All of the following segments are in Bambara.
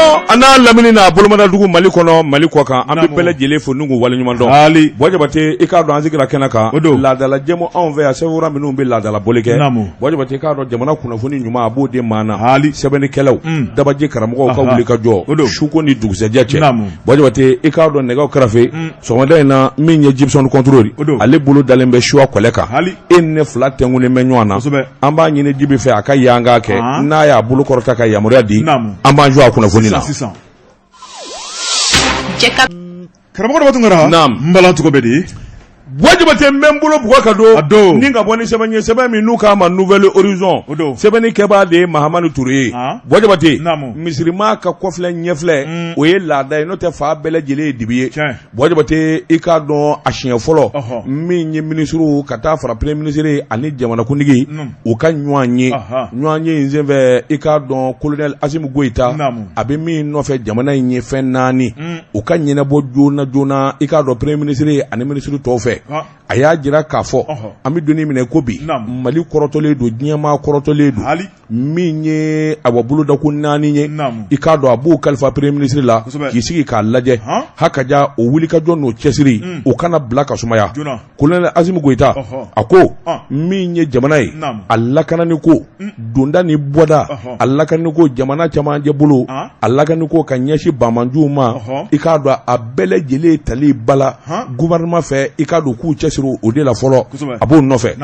Bamakɔ a n'a lamini n'a bolomadadugu, Mali kɔnɔ, Mali kɔ kan, an bɛ bɛɛ lajɛlen fo n'u k'u waleɲuman dɔn. Haali. Buwa Jabate, i k'a dɔn an sigira kɛnɛ kan. O don. Laadala jɛmu anw fɛ yan, sɛbɛnfura minnu bɛ laadala boli kɛ. Buwa Jabate, i k'a dɔn jamana kunnafoni ɲuman, a b'o di maa na. Haali. Sɛbɛnnikɛlaw, dabaji karamɔgɔw ka wuli ka jɔ. O don. Suko ni dugusɛjɛ cɛ. Buwa Jabate, i k'a dɔn nɛgɛw kɛrɛfɛ sɔgɔmada in na, min ye Jibson Contrôle, O don. ale bolo dalen bɛ suwa kɔlɛ kan. Haali. E ni ne fila tɛnkunnen bɛ ɲɔgɔn na. An b'a ɲini Jibi fɛ a ka yanga kɛ. N'a y'a bolo kɔrɔta ka yamaruya di, an b'an jɔ a kunnafoni na. Sisan, karamɔgɔ Daba Tunkara. Naam. N bala, tɔgɔ bɛ di? Buwa Jabate, n bɛ n bolo bugɔ ka don A don. ni ka bɔ ni sɛbɛn ye, sɛbɛn min n'u k'a ma Nouvel Horizon. O don. Sɛbɛnni kɛbaa de ye Mahamani Ture ye. Buwa Jabate, misirima ka kɔfilɛ ɲɛfilɛ, o ye laada ye, n'o tɛ fa bɛɛ lajɛlen ye dibi ye. Buwa Jabate, i k'a dɔn a siɲɛ fɔlɔ min ye minisiriw ka taa fara premier ministre ani jamanakuntigi u ka ɲɔgɔn ye, ɲɔgɔn ye in senfɛ, i k'a dɔn colonel Asimi Goyita, a bɛ min nɔfɛ jamana in ye, fɛn naani u ka ɲɛnabɔ joona joona, i k'a dɔn premier ministre ani minisiri tɔw fɛ. A y'a jira k'a fɔ an bɛ don minɛ ko bi, Mali kɔrɔtɔlen don, diɲɛmaa kɔrɔtɔlen don. Min ye awa bolodako naani ye, i k'a dɔn a b'o kalifa premier ministre la k'i sigi k'a lajɛ hakaja o wulikajɔ n'o cɛsiri, o kana bila ka sumaya. Colonel Asimi Goyita, a ko min ye jamana ye, a lakanani ko, donda ni bɔda, a lakanani ko, jamana camancɛ bolo, a lakanani ko ka ɲɛsin banbaanciw ma, i k'a dɔn a bɛɛ lajɛlen tali bala gouvernement fɛ, i k'a dɔn k'u cɛsiri o de la fɔlɔ, a b'o nɔfɛ.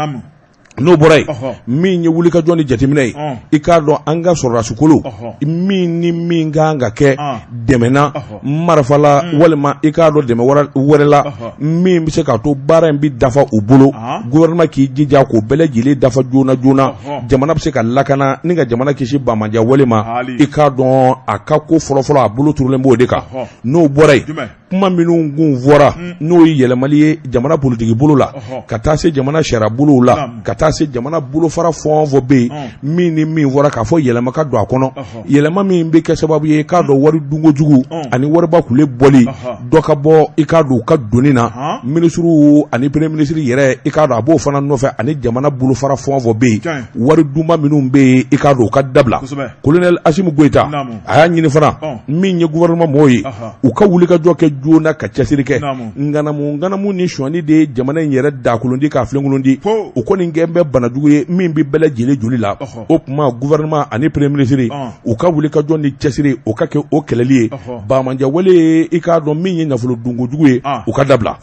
N'o bɔra yen, min ye wulikajɔ ni jateminɛ ye, i k'a dɔn an ka sɔrɔdasikolo min ni min ka kan ka kɛ dɛmɛna marifa la, walima i k'a dɔn dɛmɛ wɛrɛ la min bɛ se k'a to baara in bɛ dafa u bolo, gouvernement k'i jija k'o bɛɛ lajɛlen dafa joona joona, jamana bɛ se ka lakana ni ka jamana kisi banbaanciya wale ma. I k'a dɔn a ka ko fɔlɔfɔlɔ, a bolo turulen b'o de kan. N'o bɔra yen, kuma minnu kun fɔra, n'o ye yɛlɛmali ye jamana politiki bolo la, ka taa se jamana sariya bolow la, ka taa se jamana bolofara fɛn o fɛn bɛ yen, min ni min fɔra k'a fɔ yɛlɛma ka don a kɔnɔ, yɛlɛma min bɛ kɛ sababu ye k'a dɔn wari dunko jugu ani wariba kule bɔli dɔ ka bɔ, i k'a dɔn u ka doni na, minisiriw ani premier ministre yɛrɛ, i k'a dɔn a b'o fana nɔfɛ, ani jamana bolofara fɛn o fɛn bɛ yen, wari dunba minnu bɛ yen, i k'a dɔn u ka dabila. Colonel Asimi Goyita, a y'a ɲini fana min ye gouvernement mɔgɔw ye, u ka wulikajɔ kɛ joona ka cɛsiri kɛ. Ŋanamu ŋanamu ni sonyali de ye jamana in yɛrɛ dakolon di k'a filenkolon di. O kɔni kɛlen bɛ banajugu ye min bɛ bɛɛ lajɛlen joli la. O tuma gouvernement ani premier ministre, u ka wulikajɔ ni cɛsiri, o ka kɛ o kɛlɛli ye. Banbaanciya wale ye, i k'a dɔn min ye nafolo dunkojugu ye, u ka dabila.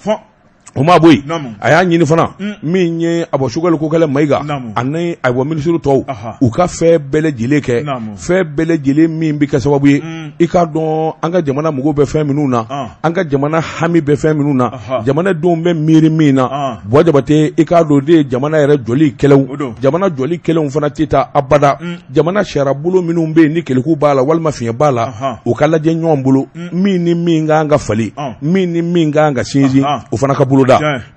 O ma bɔ yen, a y'a ɲini fana min ye a bɔ Choguel Kokalla Maïga ani ayiwa minisiri tɔw, u ka fɛn bɛɛ lajɛlen kɛ, fɛn bɛɛ lajɛlen min bɛ kɛ sababu ye, i k'a dɔn an ka jamana mago bɛ fɛn minnu na, an ka jamana hami bɛ fɛn minnu na, jamanadenw bɛ miiri min na. Buwa Jabate, i k'a dɔn o de ye jamana yɛrɛ jɔli kɛlenw. Jamana jɔli kɛlenw fana tɛ taa abada. Jamana sariya bolo minnu bɛ yen ni keleku b'a la walima fiɲɛ b'a la, u ka lajɛ ɲɔgɔn bolo, min ni min ka kan ka falen, min ni min ka kan ka sinsin, o fana ka boloda.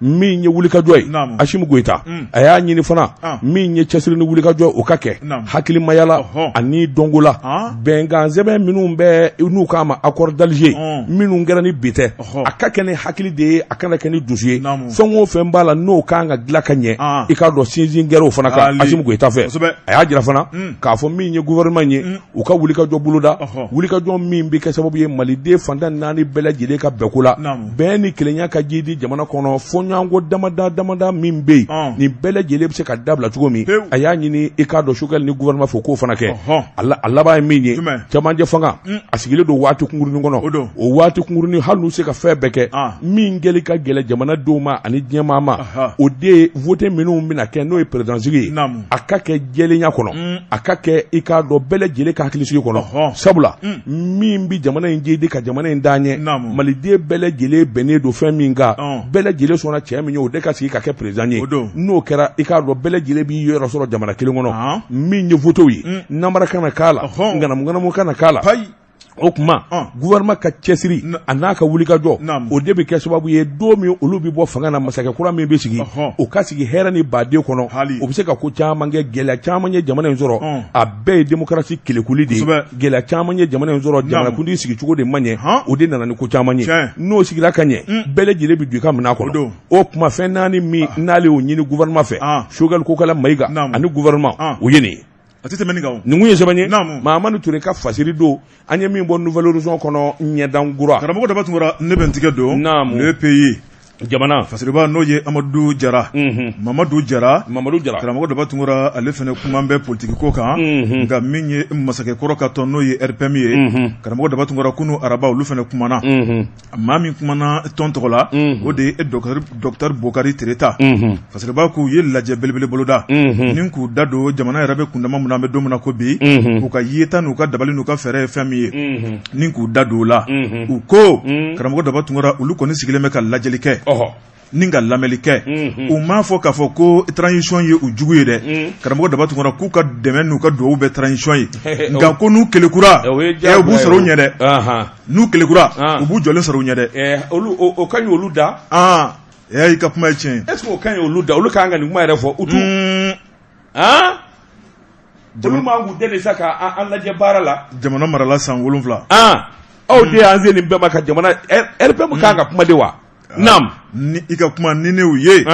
Min ye wulikajɔ ye, Asimi Goyita, a y'a ɲini fana min ye cɛsiri ni wulikajɔ, o ka kɛ hakilimaya la ani dɔnko la. Bɛnkan sɛbɛn minnu bɛ n'u k'a ma accord d'Alger, minnu kɛra ni bi tɛ, a ka kɛ ni hakili de ye, a kana kɛ ni dusu ye. Fɛn o fɛn b'a la n'o kan ka dilan ka ɲɛ, i k'a dɔn sinsin kɛra o fana kan Asimi Goyita fɛ. A y'a jira fana k'a fɔ min ye gouvernement ye, u ka wulikajɔ boloda, wulikajɔ min bɛ kɛ sababu ye maliden fan tan naani bɛɛ lajɛlen ka bɛnko la, bɛn ni kelenya ka jidi jamana kɔnɔ, fɔɲɔgɔnkɔ damada damada min bɛ yen, nin bɛɛ lajɛlen bɛ se ka dabila cogo min. A y'a ɲini, i k'a dɔn, Choguel ni gouvernement fɛ, k'o fana kɛ. A laban ye min ye, cɛmancɛ fanga a sigilen don waati kunkurunin kɔnɔ. O waati kunkurunin, hali n'u se ka fɛn bɛɛ kɛ, min kɛli ka gɛlɛn jamanadenw ma ani diɲɛmaa ma, o de ye vote minnu bɛna kɛ, n'o ye président sigi ye, a ka kɛ jɛlenya kɔnɔ, a ka kɛ, i k'a dɔn, bɛɛ lajɛlen ka hakilisigi kɔnɔ. Sabula min bɛ jamana in jidi ka jamana in taa ɲɛ, maliden bɛɛ lajɛlen bɛnnen don fɛn min kan, bɛɛ lajɛlen sɔnna cɛ min ye, o de ka sigi ka kɛ président ye. N'o kɛra, i k'a dɔn bɛɛ lajɛlen b'i yɔrɔ sɔrɔ jamana kelen kɔnɔ. Min ye votew ye, namara kana k'a la, ŋanamuŋanamu kana k'a la. O tuma gouvernement ka cɛsiri a n'a ka wulikajɔ, o de bɛ kɛ sababu ye don min olu bɛ bɔ fanga na, masakɛ kura min bɛ sigi, o ka sigi hɛrɛ ni baden kɔnɔ, o bɛ se ka ko caman kɛ. Gɛlɛya caman ye jamana in sɔrɔ, a bɛɛ ye démocratie kelekuli de ye. Gɛlɛya caman ye jamana in sɔrɔ, jamanakuntigi sigicogo de ma ɲɛ, o de nana ni ko caman ye. N'o sigira ka ɲɛ, bɛɛ lajɛlen bɛ don i ka minɛn kɔnɔ. O tuma fɛn naani min n'ale y'o ɲini gouvernement fɛ, Choguel Kokalla Maïga ani gouvernement, o ye nin ye. A tɛ tɛmɛ nin kan. Nin kun ye sɛbɛn ye Mahamani Ture ka fasiri don, an ye min bɔ Nouvel Horizon kɔnɔ, ɲɛdankura. Karamɔgɔ Daba Tunkara, ne bɛ n tigɛ don Le Pays. Jamana fasiriba, n'o ye Amadu Jara, Mamadu Jara, Mamadu Jara. Karamɔgɔ Daba Tunkara, ale fana kuma bɛ politiki ko kan. Nka min ye masakɛkɔrɔ ka tɔn, n'o ye RPM ye, karamɔgɔ Daba Tunkara, kunun araba, olu fana kumana. Maa min kumana tɔn tɔgɔ la, o de ye docteur Bokari Tereta. Fasiriba k'u ye lajɛ belebele boloda ni k'u da don jamana yɛrɛ bɛ kundama min na, an bɛ don min na ko bi, u ka yeta n'u ka dabali n'u ka fɛɛrɛ ye fɛn min ye, ni k'u da don o la. U ko, karamɔgɔ Daba Tunkara, olu kɔni sigilen bɛ ka lajɛli kɛ ni ka lamɛnli kɛ. U m'a fɔ k'a fɔ ko transition ye u jugu ye dɛ. Karamɔgɔ Daba Tunkara, k'u ka dɛmɛ n'u ka dugawu bɛ transition ye, nka ko n'u kelekura, u b'u sɔrɔ u ɲɛ dɛ. N'u kelekura, u b'u jɔlen sɔrɔ u ɲɛ dɛ. Olu, o ka ɲi olu da. I ka kuma ye tiɲɛ ye. Est ce que o ka ɲi olu da? Olu ka kan ka nin kuma yɛrɛ fɔ u tu olu man k'u deli sa ka an lajɛ baara la. Jamana marala san 7. Aw de y'an se nin bɛɛ ma ka jamana RPM kan ka kuma de wa? Naam. Ni i ka kuma ni ne y'u ye,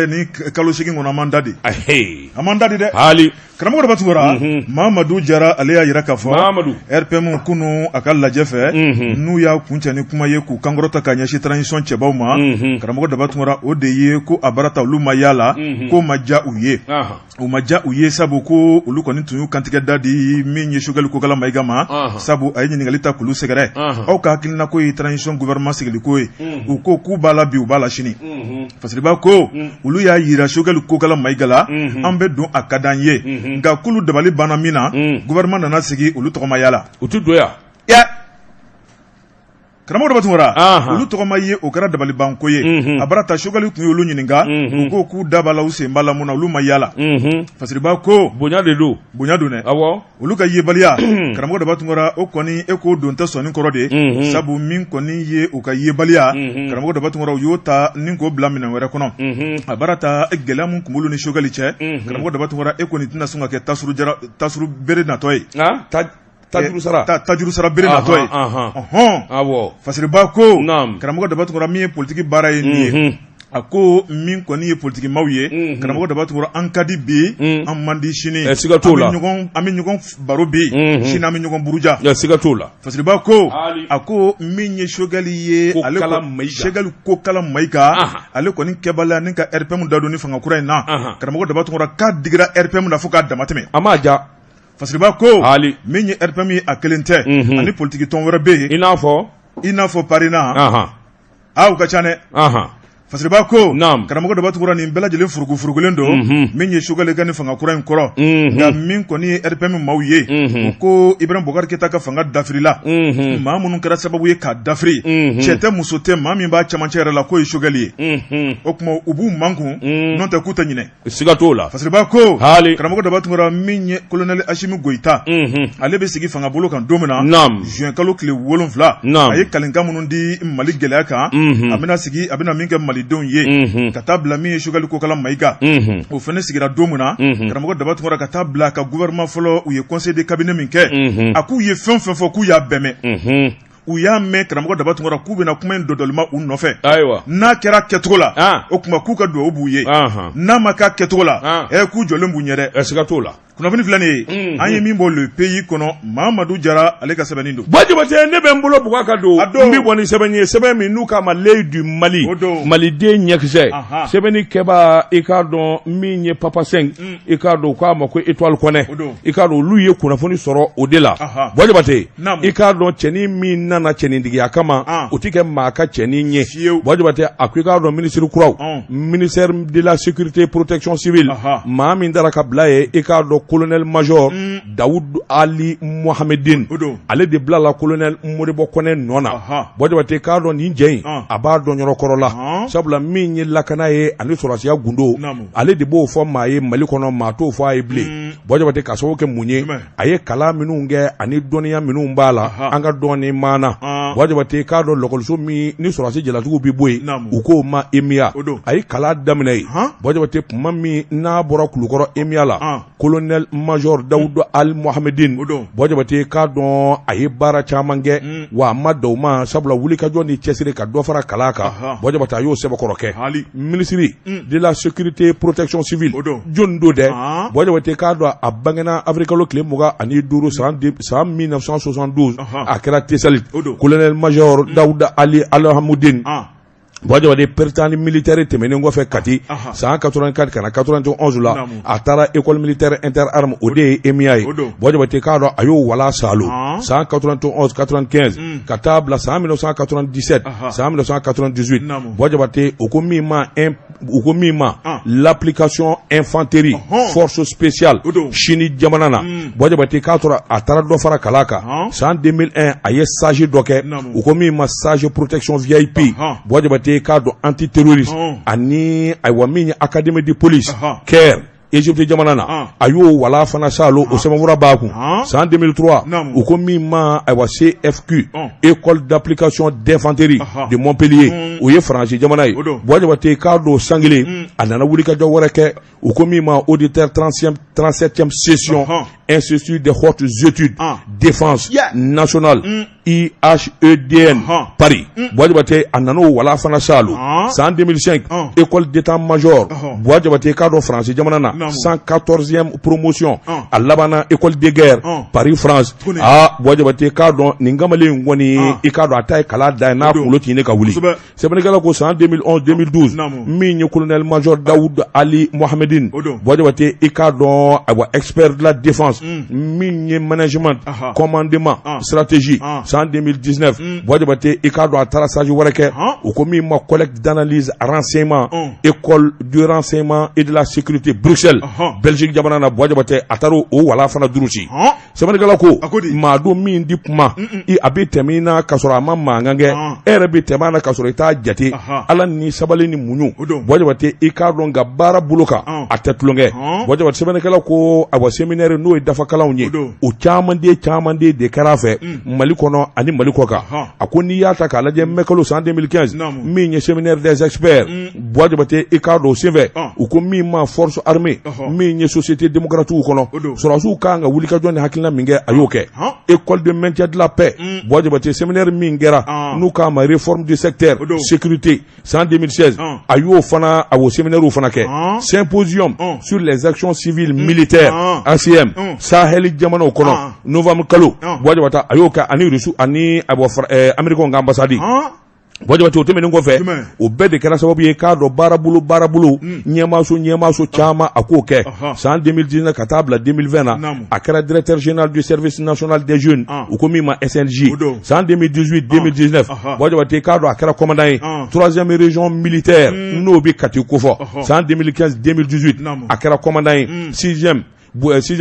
ni kalo 8 kɔnɔ, an m'an da de, an m'an da de dɛ. Hali Karamɔgɔ Daba Tunkara, Mamadu Jara, ale y'a jira k'a fɔ Mamadu RPM kunun a ka lajɛ fɛ, n'u y'a kuncɛ ni kuma ye k'u kankɔrɔta ka ɲɛsin transition cɛbaw ma, karamɔgɔ Daba Tunkara, o de ye ko a baara ta olu ma y'a la k'o ma diya u ye. U ma diya u ye, sabu ko olu kɔni tun y'u kantigɛ da di min ye Choguel Kokala Mayiga ma, sabu a ye ɲininkali ta k'olu sɛgɛrɛ: aw ka hakilina ko ye transition gouvernement sigiliko ye? U ko k'u b'a la bi, u b'a la sini. Fasiriba ko olu y'a jira Choguel Kokala Mayiga la, an bɛ don, a ka d'an ye, nka k'olu dabali banna min na, gouvernement nana sigi, olu tɔgɔ ma y'a la. U tɛ don yan. Karamɔgɔ Daba Tunkara, olu tɔgɔ ma ye, o kɛra dabalibanko ye. A bara ta Choguel tun y'olu ɲininka, u ko k'u da b'a la, u sen b'a la, mun na olu ma y'a la? Fasiriba ko bonya de don. Bonya don dɛ. Awɔ. Olu ka yebaliya, karamɔgɔ Daba Tunkara, o kɔni e k'o don tɛ sɔnni kɔrɔ de, sabu min kɔni ye u ka yebaliya, karamɔgɔ Daba Tunkara, u y'o ta ni k'o bila minɛn wɛrɛ kɔnɔ. A bara ta gɛlɛya min tun b'olu ni Choguel cɛ, karamɔgɔ Daba Tunkara, e kɔni tɛna sɔn ka kɛ tasuru bere natɔ ye. Tajuru sara. Tajuru sara bere natɔ ye. Ɔhɔn. Awɔ. Fasiriba ko, karamɔgɔ Daba Tunkara, min ye politiki baara ye nin ye, a ko min kɔni ye politikimaw ye, karamɔgɔ Daba Tunkara, an ka di bi, an man di sini. Siga t'o la. An bɛ ɲɔgɔn baro bi, sini an bɛ ɲɔgɔn buruja. Siga t'o la. Fasiriba ko, a ko min ye Choguel ye, ale Choguel Kokala Mayiga, ale kɔni kɛbaliya ni ka RPM da don ni fanga kura in na, karamɔgɔ Daba Tunkara, k'a digira RPM na fo k'a damatɛmɛ. A m'a ja. Fasiriba ko hali min ye RPM ye, a kelen tɛ, ani politiki tɔn wɛrɛ bɛ yen. I n'a fɔ? I n'a fɔ PARINA. Aa, u ka ca dɛ. Fasiriba ko, karamɔgɔ Daba Tunkara, nin bɛɛ lajɛlen furugufurugulen don min ye Choguel ka ni fanga kura in kɔrɔ. Nka min kɔni ye RPM maaw ye, u ko Ibrahim Boubacar Keita ka fanga dafirila, maa minnu kɛra sababu ye k'a dafiri, cɛ tɛ, muso tɛ, maa min b'a cɛmancɛ yɛrɛ la, k'o ye Choguel ye. O tuma u b'u mankun, n'o tɛ k'u tɛ ɲinɛ. Siga t'o la. Fasiriba ko, haali, karamɔgɔ Daba Tunkara, min ye colonel Assimi Goïta, ale bɛ sigi fanga bolo kan don min na, juin kalo tile 7, a ye kalenkan minnu di Mali gɛlɛya kan, a bɛna sigi, a bɛna min kɛ malidenw ye, ka taa bila min ye Choguel Kokala Mayiga, o fana sigira don min na, karamɔgɔ Daba Tunkara, ka taa bila a ka gouvernement fɔlɔ, u ye conseil de cabinet min kɛ, a k'u ye fɛn fɛn fɔ, k'u y'a bɛɛ mɛn. U y'a mɛn, karamɔgɔ Daba Tunkara, k'u bɛna kuma in dɔdɔlima u nɔfɛ. Ayiwa. N'a kɛra kɛcogo la, o tuma k'u ka dugawu b'u ye. N'a ma k'a kɛcogo la, k'u jɔlen b'u ɲɛ dɛ. Siga t'o la. Kunnafoni filɛ nin ye, an ye min bɔ Le Pays kɔnɔ, Mamadu Jara, ale ka sɛbɛnni don. Buwa Jabate, ne bɛ n bolo bugɔ ka don, n bɛ bɔ ni sɛbɛn ye, sɛbɛn min n'u k'a ma L'Œil du Mali, maliden ɲɛkisɛ. Sɛbɛnni kɛbaa, i k'a dɔn min ye Papa Seng, i k'a dɔn u k'a ma ko Étoile Kɔnɛ, i k'a dɔn olu ye kunnafoni sɔrɔ o de la. Buwa Jabate, i k'a dɔn cɛnin min nana cɛnintigiya kama, o tɛ kɛ maa ka cɛnin ye. Buwa Jabate, a ko i k'a dɔn minisiri kuraw, ministère de la sécurité protection civile, maa min taara ka bila ye, i k'a dɔn colonel major Dawud Ali Mohamedine, ale de bilala colonel Modibo Kɔnɛ nɔ na. Buwa Jabate, k'a dɔn nin jɛ in, a b'a dɔn yɔrɔ kɔrɔ la, sabula min ye lakana ye ani sɔrɔdasiya gundo, ale de b'o fɔ maa ye Mali kɔnɔ, maa t'o fɔ a ye bilen. Buwa Jabate, ka sababu kɛ mun ye? A ye kalan minnu kɛ ani dɔnniya minnu b'a la, an ka dɔnni maana. Buwa Jabate, k'a dɔn lɔkɔliso min ni sɔrɔdasi jalatigiw bɛ bɔ yen, u k'o ma EMIA, a ye kalan daminɛ yen. Buwa Jabate, tuma min n'a bɔra Kulukɔrɔ EMIA la, colonel Colonel major Daoud Ali Mohamedine, Buwa Jabate, k'a dɔn a ye baara caman kɛ, wa a ma dan o ma, sabula wulikajɔ ni cɛsiri ka dɔ fara kalan kan, Buwa Jabate, a y'o sɛbɛkɔrɔ kɛ. Ministre de la sécurité protection civile, jɔn don dɛ? Buwa Jabate, k'a dɔn a bangena avril kalo tile 25 san 1972, a kɛra Tessalit. Colonel major Daoud Ali Alhamudine, Buwa Jabate, Prytanée militaire tɛmɛnen kɔfɛ Kati san 84 ka na 91 la, a taara école militaire interarmes, o de ye EMIA ye. Buwa Jabate, k'a dɔn a y'o wala salo san 91 95 ka taa bila san 1997, san 1998. Buwa Jabate, u ko min ma l'application infanterie force spéciale Chine jamana na. Buwa Jabate, k'a tora a taara dɔ fara kalan kan. San 2001, a ye stage dɔ kɛ, u ko min ma stage protection VIP. Buwa Jabate, k'a dɔn antiterroriste ani ayiwa min ye académie de police Caire, Égypte jamana na, a y'o wala fana salo, o sɛbɛnfura b'a kun. San 2003, u ko min ma ayiwa CFQ, école d'application d'infanterie de Montpellier, o ye Faransi jamana ye. Buwa Jabate, k'a don san kelen, a nana wulikajɔ wɛrɛ kɛ, u ko min ma auditeur 37e session, Institut des hautes études défense nationale, IHEDN, Paris. Buwa Jabate, a nana o wala fana salo. San 2005, école d'état-major, Buwa Jabate, k'a dɔn Faransi jamana na, 114e promotion, a labanna école de guerre, Paris, France. Aa, Buwa Jabate, k'a dɔn nin kamalen in kɔni, i k'a dɔn a ta ye kala da ye n'a kunkolo tɛ ɲini ka wuli. Sɛbɛnnikɛla ko san 2011 2012, min ye colonel major Daoud Ali Mohamedine, Buwa Jabate, i k'a dɔn ayiwa expert de la défense, min ye management, commandement, stratégie. San 2019, Buwa Jabate, i k'a dɔn a taara stage wɛrɛ kɛ, u ko min ma collecte d'analyse renseignement, école du renseignement et de la sécurité, Bruxelles, Belgique jamana na. Buwa Jabate, a taara o wala fana durusi. Sɛbɛnnikɛla ko maa don min di kuma i a bɛ tɛmɛ i na ka sɔrɔ a ma mankan kɛ, e yɛrɛ bɛ tɛmɛ a na ka sɔrɔ i t'a jate. Ala ni sabali ni muɲu, Buwa Jabate, i k'a dɔn nka baara bolo kan, a tɛ tulonkɛ. Buwa Jabate, sɛbɛnnikɛla ko ayiwa séminaire, n'o ye dafakalanw ye, o caman de kɛra a fɛ Mali kɔnɔ ani Mali kɔ kan. A ko n'i y'a ta k'a lajɛ, mai kalo san 2015, min ye séminaire des experts, Buwa Jabate, i k'a dɔn o senfɛ, u ko min ma force armée, min ye société démocratique kɔnɔ, sɔrɔdasiw kan ka wulikajɔ ni hakilina min kɛ, a y'o kɛ. École de maintien de la paix, Buwa Jabate, séminaire min kɛra n'u k'a ma réforme du secteur sécurité san 2016, a y'o fana a o séminaire fana kɛ. Symposium sur les actions civiles militaires ACM Sahel jamanaw kɔnɔ, novembre kalo, Buwa Jabate, a y'o kɛ ani Russe ani Américains ka ambassade. Buwa Jabate, o tɛmɛnen kɔfɛ, o bɛɛ de kɛra sababu ye k'a dɔn baarabolo ɲɛmaaso caman, a k'o kɛ. San 2019 ka taa bila 2020 na, a kɛra directeur général du service national des jeunes, u ko min ma SNJ. San 2018 2019, Buwa Jabate, k'a dɔn a kɛra commandant ye troisième région militaire, n'o bɛ Kati kofɔ. San 2015 2018, a kɛra commandant ye sixième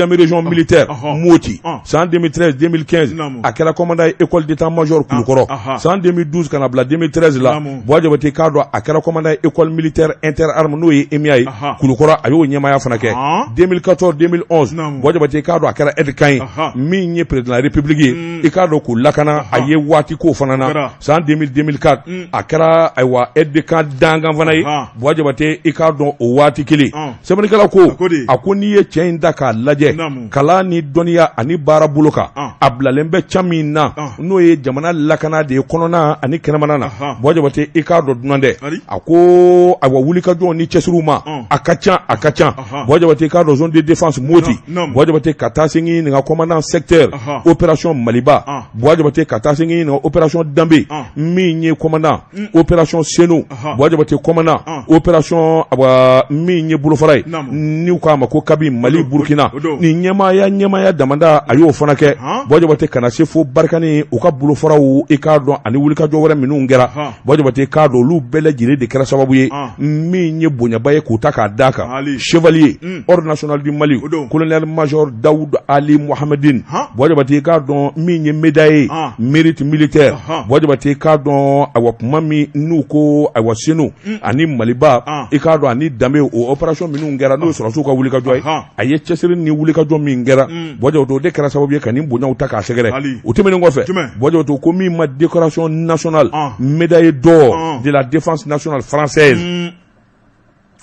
région militaire, Moti. San 2013 2015, a kɛra commandant ye école d'état-major Kulukɔrɔ. San 2012 ka na bila 2013 la, Buwa Jabate, k'a dɔn a kɛra commandant ye école militaire interarmes, n'o ye EMIA ye Kulukɔrɔ, a y'o ɲɛmaaya fana kɛ. 2014 2011, Buwa Jabate, k'a dɔn a kɛra aide camp ye, min ye président de la république ye, i k'a dɔn k'o lakana, a ye waati k'o fana na. San 2000 2004, a kɛra ayiwa aide de camp dangan fana ye, Buwa Jabate, i k'a dɔn o waati kelen. Sɛbɛnnikɛla ko a ko n'i ye cɛ in ta k'a lajɛ, kalan ni dɔnniya ani baara bolo kan, a bilalen bɛ ca min na, n'o ye jamana lakana de ye kɔnɔna ani kɛnɛmana na, Buwa Jabate, i k'a dɔn dunan dɛ. A ko ayiwa wulikajɔ ni cɛsiriw ma, a ka ca, a ka ca. Buwa Jabate, i k'a dɔn zone de défense Moti, Buwa Jabate, ka taa se ɲininka commandant secteur opération Maliba, Buwa Jabate, ka taa se ɲininka opération Danbe, min ye commandant opération Senu, Buwa Jabate, commandant opération awa min ye bolofara ye n'u k'a ma ko Kabi Mali Burkina, ni ɲɛmaaya damanda, a y'o fana kɛ. Buwa Jabate, kana se fo Barkhane, u ka bolofaraw, i k'a dɔn ani wulikajɔ wɛrɛ minnu kɛra, Buwa Jabate, k'a dɔn olu bɛɛ lajɛlen de kɛra sababu ye min ye bonyaba ye k'u ta k'a d'a kan. Chevalier ordre national du Mali, colonel major Daoud Ali Mohamedine, Buwa Jabate, k'a dɔn min ye médaille mérite militaire, Buwa Jabate, k'a dɔn ayiwa kuma min n'u ko ayiwa Senu ani Maliba, i k'a dɔn ani Danbe, o opération minnu kɛra, n'o ye sɔrɔdasiw ka wulikajɔ ye, a ye cɛsiri ni wulikajɔ min kɛra, Buwa Jabate, o de kɛra sababu ye ka nin bonyaw ta k'a sɛgɛrɛ. O tɛmɛnen kɔfɛ, Buwa Jabate, ko min ma décoration nationale médaille d'or de la défense nationale française.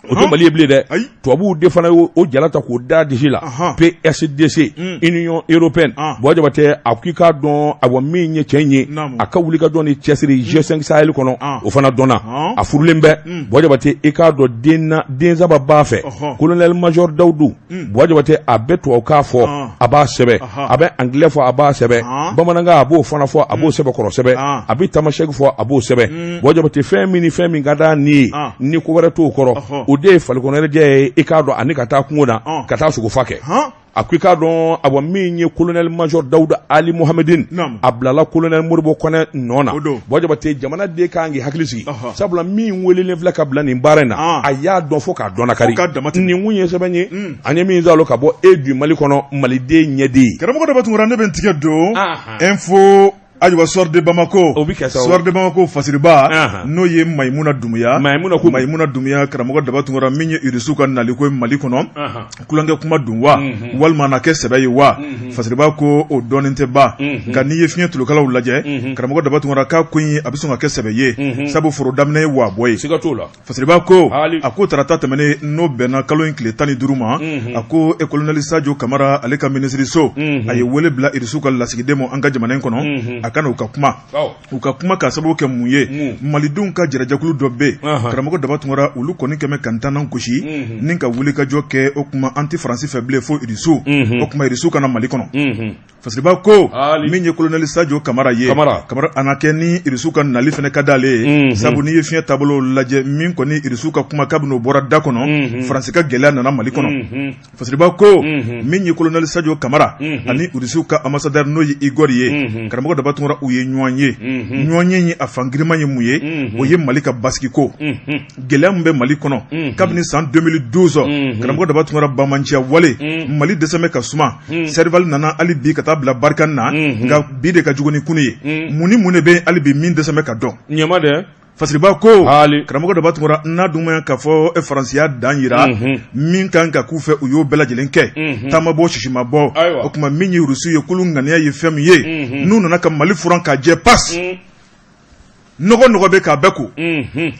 O tɛ Mali ye bilen dɛ, tubabuw de fana y'o jala ta k'o da disi la, PSDC, Union européenne. Buwa Jabatɛ, a k'i k'a dɔn, awa, min ye cɛ in ye, a ka wulikajɔ ni cɛsiri G5 Sahel kɔnɔ, o fana dɔnna. A furulen bɛ, Buwa Jabatɛ, i k'a dɔn den saba b'a fɛ. Colonel major Dawudu Buwa Jabatɛ, a bɛ tubabukan fɔ, a b'a sɛbɛn, a bɛ anglais fɔ, a b'a sɛbɛn, bamanankan a b'o fana fɔ, a b'o sɛbɛkɔrɔ sɛbɛn, a bɛ tamasɛki fɔ, a b'o sɛbɛn. Buwa Jabatɛ, fɛn min ni fɛn min ka d'a ni ye, ni ko wɛrɛ t'o kɔrɔ, o de ye farikoloɲɛnajɛ ye, i k'a dɔn, ani ka taa kungo na ka taa sogofa kɛ. A ko i k'a dɔn, awa, min ye colonel major Dawuda Ali Mohamedine, a bilala colonel Modibo Kɔnɛ nɔ na. Buwa Jabatɛ, jamana den kan k'i hakili sigi, sabula min welelen filɛ ka bila nin baara in na, a y'a dɔn fo k'a dɔn nakari. Nin kun ye sɛbɛn ye an ye min sɔrɔ ka bɔ e du Mali kɔnɔ, Maliden ɲɛden ye. Karamɔgɔ Daba Tunkara, ne bɛ n tigɛ don info, ayiwa, Soir de Bamako, o bɛ kɛ sa. Soir de Bamako fasiriba, n'o ye Mayimuna Dumuya, Mayimuna ko Mayimuna Dumuya, karamɔgɔ Daba Tunkara, min ye Irisiw ka naliko ye Mali kɔnɔ, tulonkɛ kuma dun wa, walima na kɛ sɛbɛ ye wa? Fasiriba ko o dɔnnen tɛ ba, nka n'i ye fiɲɛ tulokalaw lajɛ, karamɔgɔ Daba Tunkara, k'a ko in a bɛ sɔn ka kɛ sɛbɛ ye, sabu foro daminɛ ye waa bɔ ye. Siga t'o la. Fasiriba ko a ko tarata tɛmɛnen, n'o bɛnna kalo in tile 15 ma, a ko colonel Sajo Kamara, ale ka minisiriso, a ye wele bila Irisiw ka lasigiden ma an ka jamana in kɔnɔ, a ka na u ka kuma, u ka kuma ka sababu kɛ mun ye? Malidenw ka jɛrɛjɛkulu dɔ bɛ yen, karamɔgɔ Daba Tunkara, olu kɔni kɛmɛ ka ntanan gosi ni ka wulikajɔ kɛ. O tuma an tɛ Faransi fɛ bilen fo Irisiw. O tuma Irisiw ka na Mali kɔnɔ. Fasiriba ko min ye colonel Sajo Kamara ye, Kamara, a na kɛ ni Irisiw ka nali fana ka d'ale ye, sabu n'i ye fiɲɛ taabolo lajɛ, min kɔni Irisiw ka kuma kabini o bɔra da kɔnɔ, Faransi ka gɛlɛya nana Mali kɔnɔ. Fasiriba ko min ye colonel Sajo Kamara ani Irisiw ka ambassadeur, n'o ye Igor ye, karamɔgɔ Daba Tunkara, u ye ɲɔgɔn ye. Ɲɔgɔn ye a fan girinman ye mun ye? O ye Mali ka basigi ko gɛlɛya min bɛ Mali kɔnɔ kabini san 2012, karamɔgɔ Daba Tunkara, banbaanciya wale, Mali dɛsɛ bɛ ka suma. Serval nana hali bi ka taa bila Barkhane na, nka bi de ka jugu ni kunu ye. Mun ni mun de bɛ hali bi min dɛsɛ bɛ ka dɔn? Ɲɛma dɛ. Fasiriba ko karamɔgɔ Daba Tunkara, n'a dun ma k'a fɔ Faransi y'a dan yira, min kan ka k'u fɛ, u y'o bɛɛ lajɛlen kɛ, taama bɔ, sisi ma bɔ. O tuma min ye Rusiw ye, k'olu ŋaniya ye fɛn min ye, n'u nana ka Mali furan ka jɛ pas, nɔgɔ nɔgɔ bɛ k'a bɛɛ ko.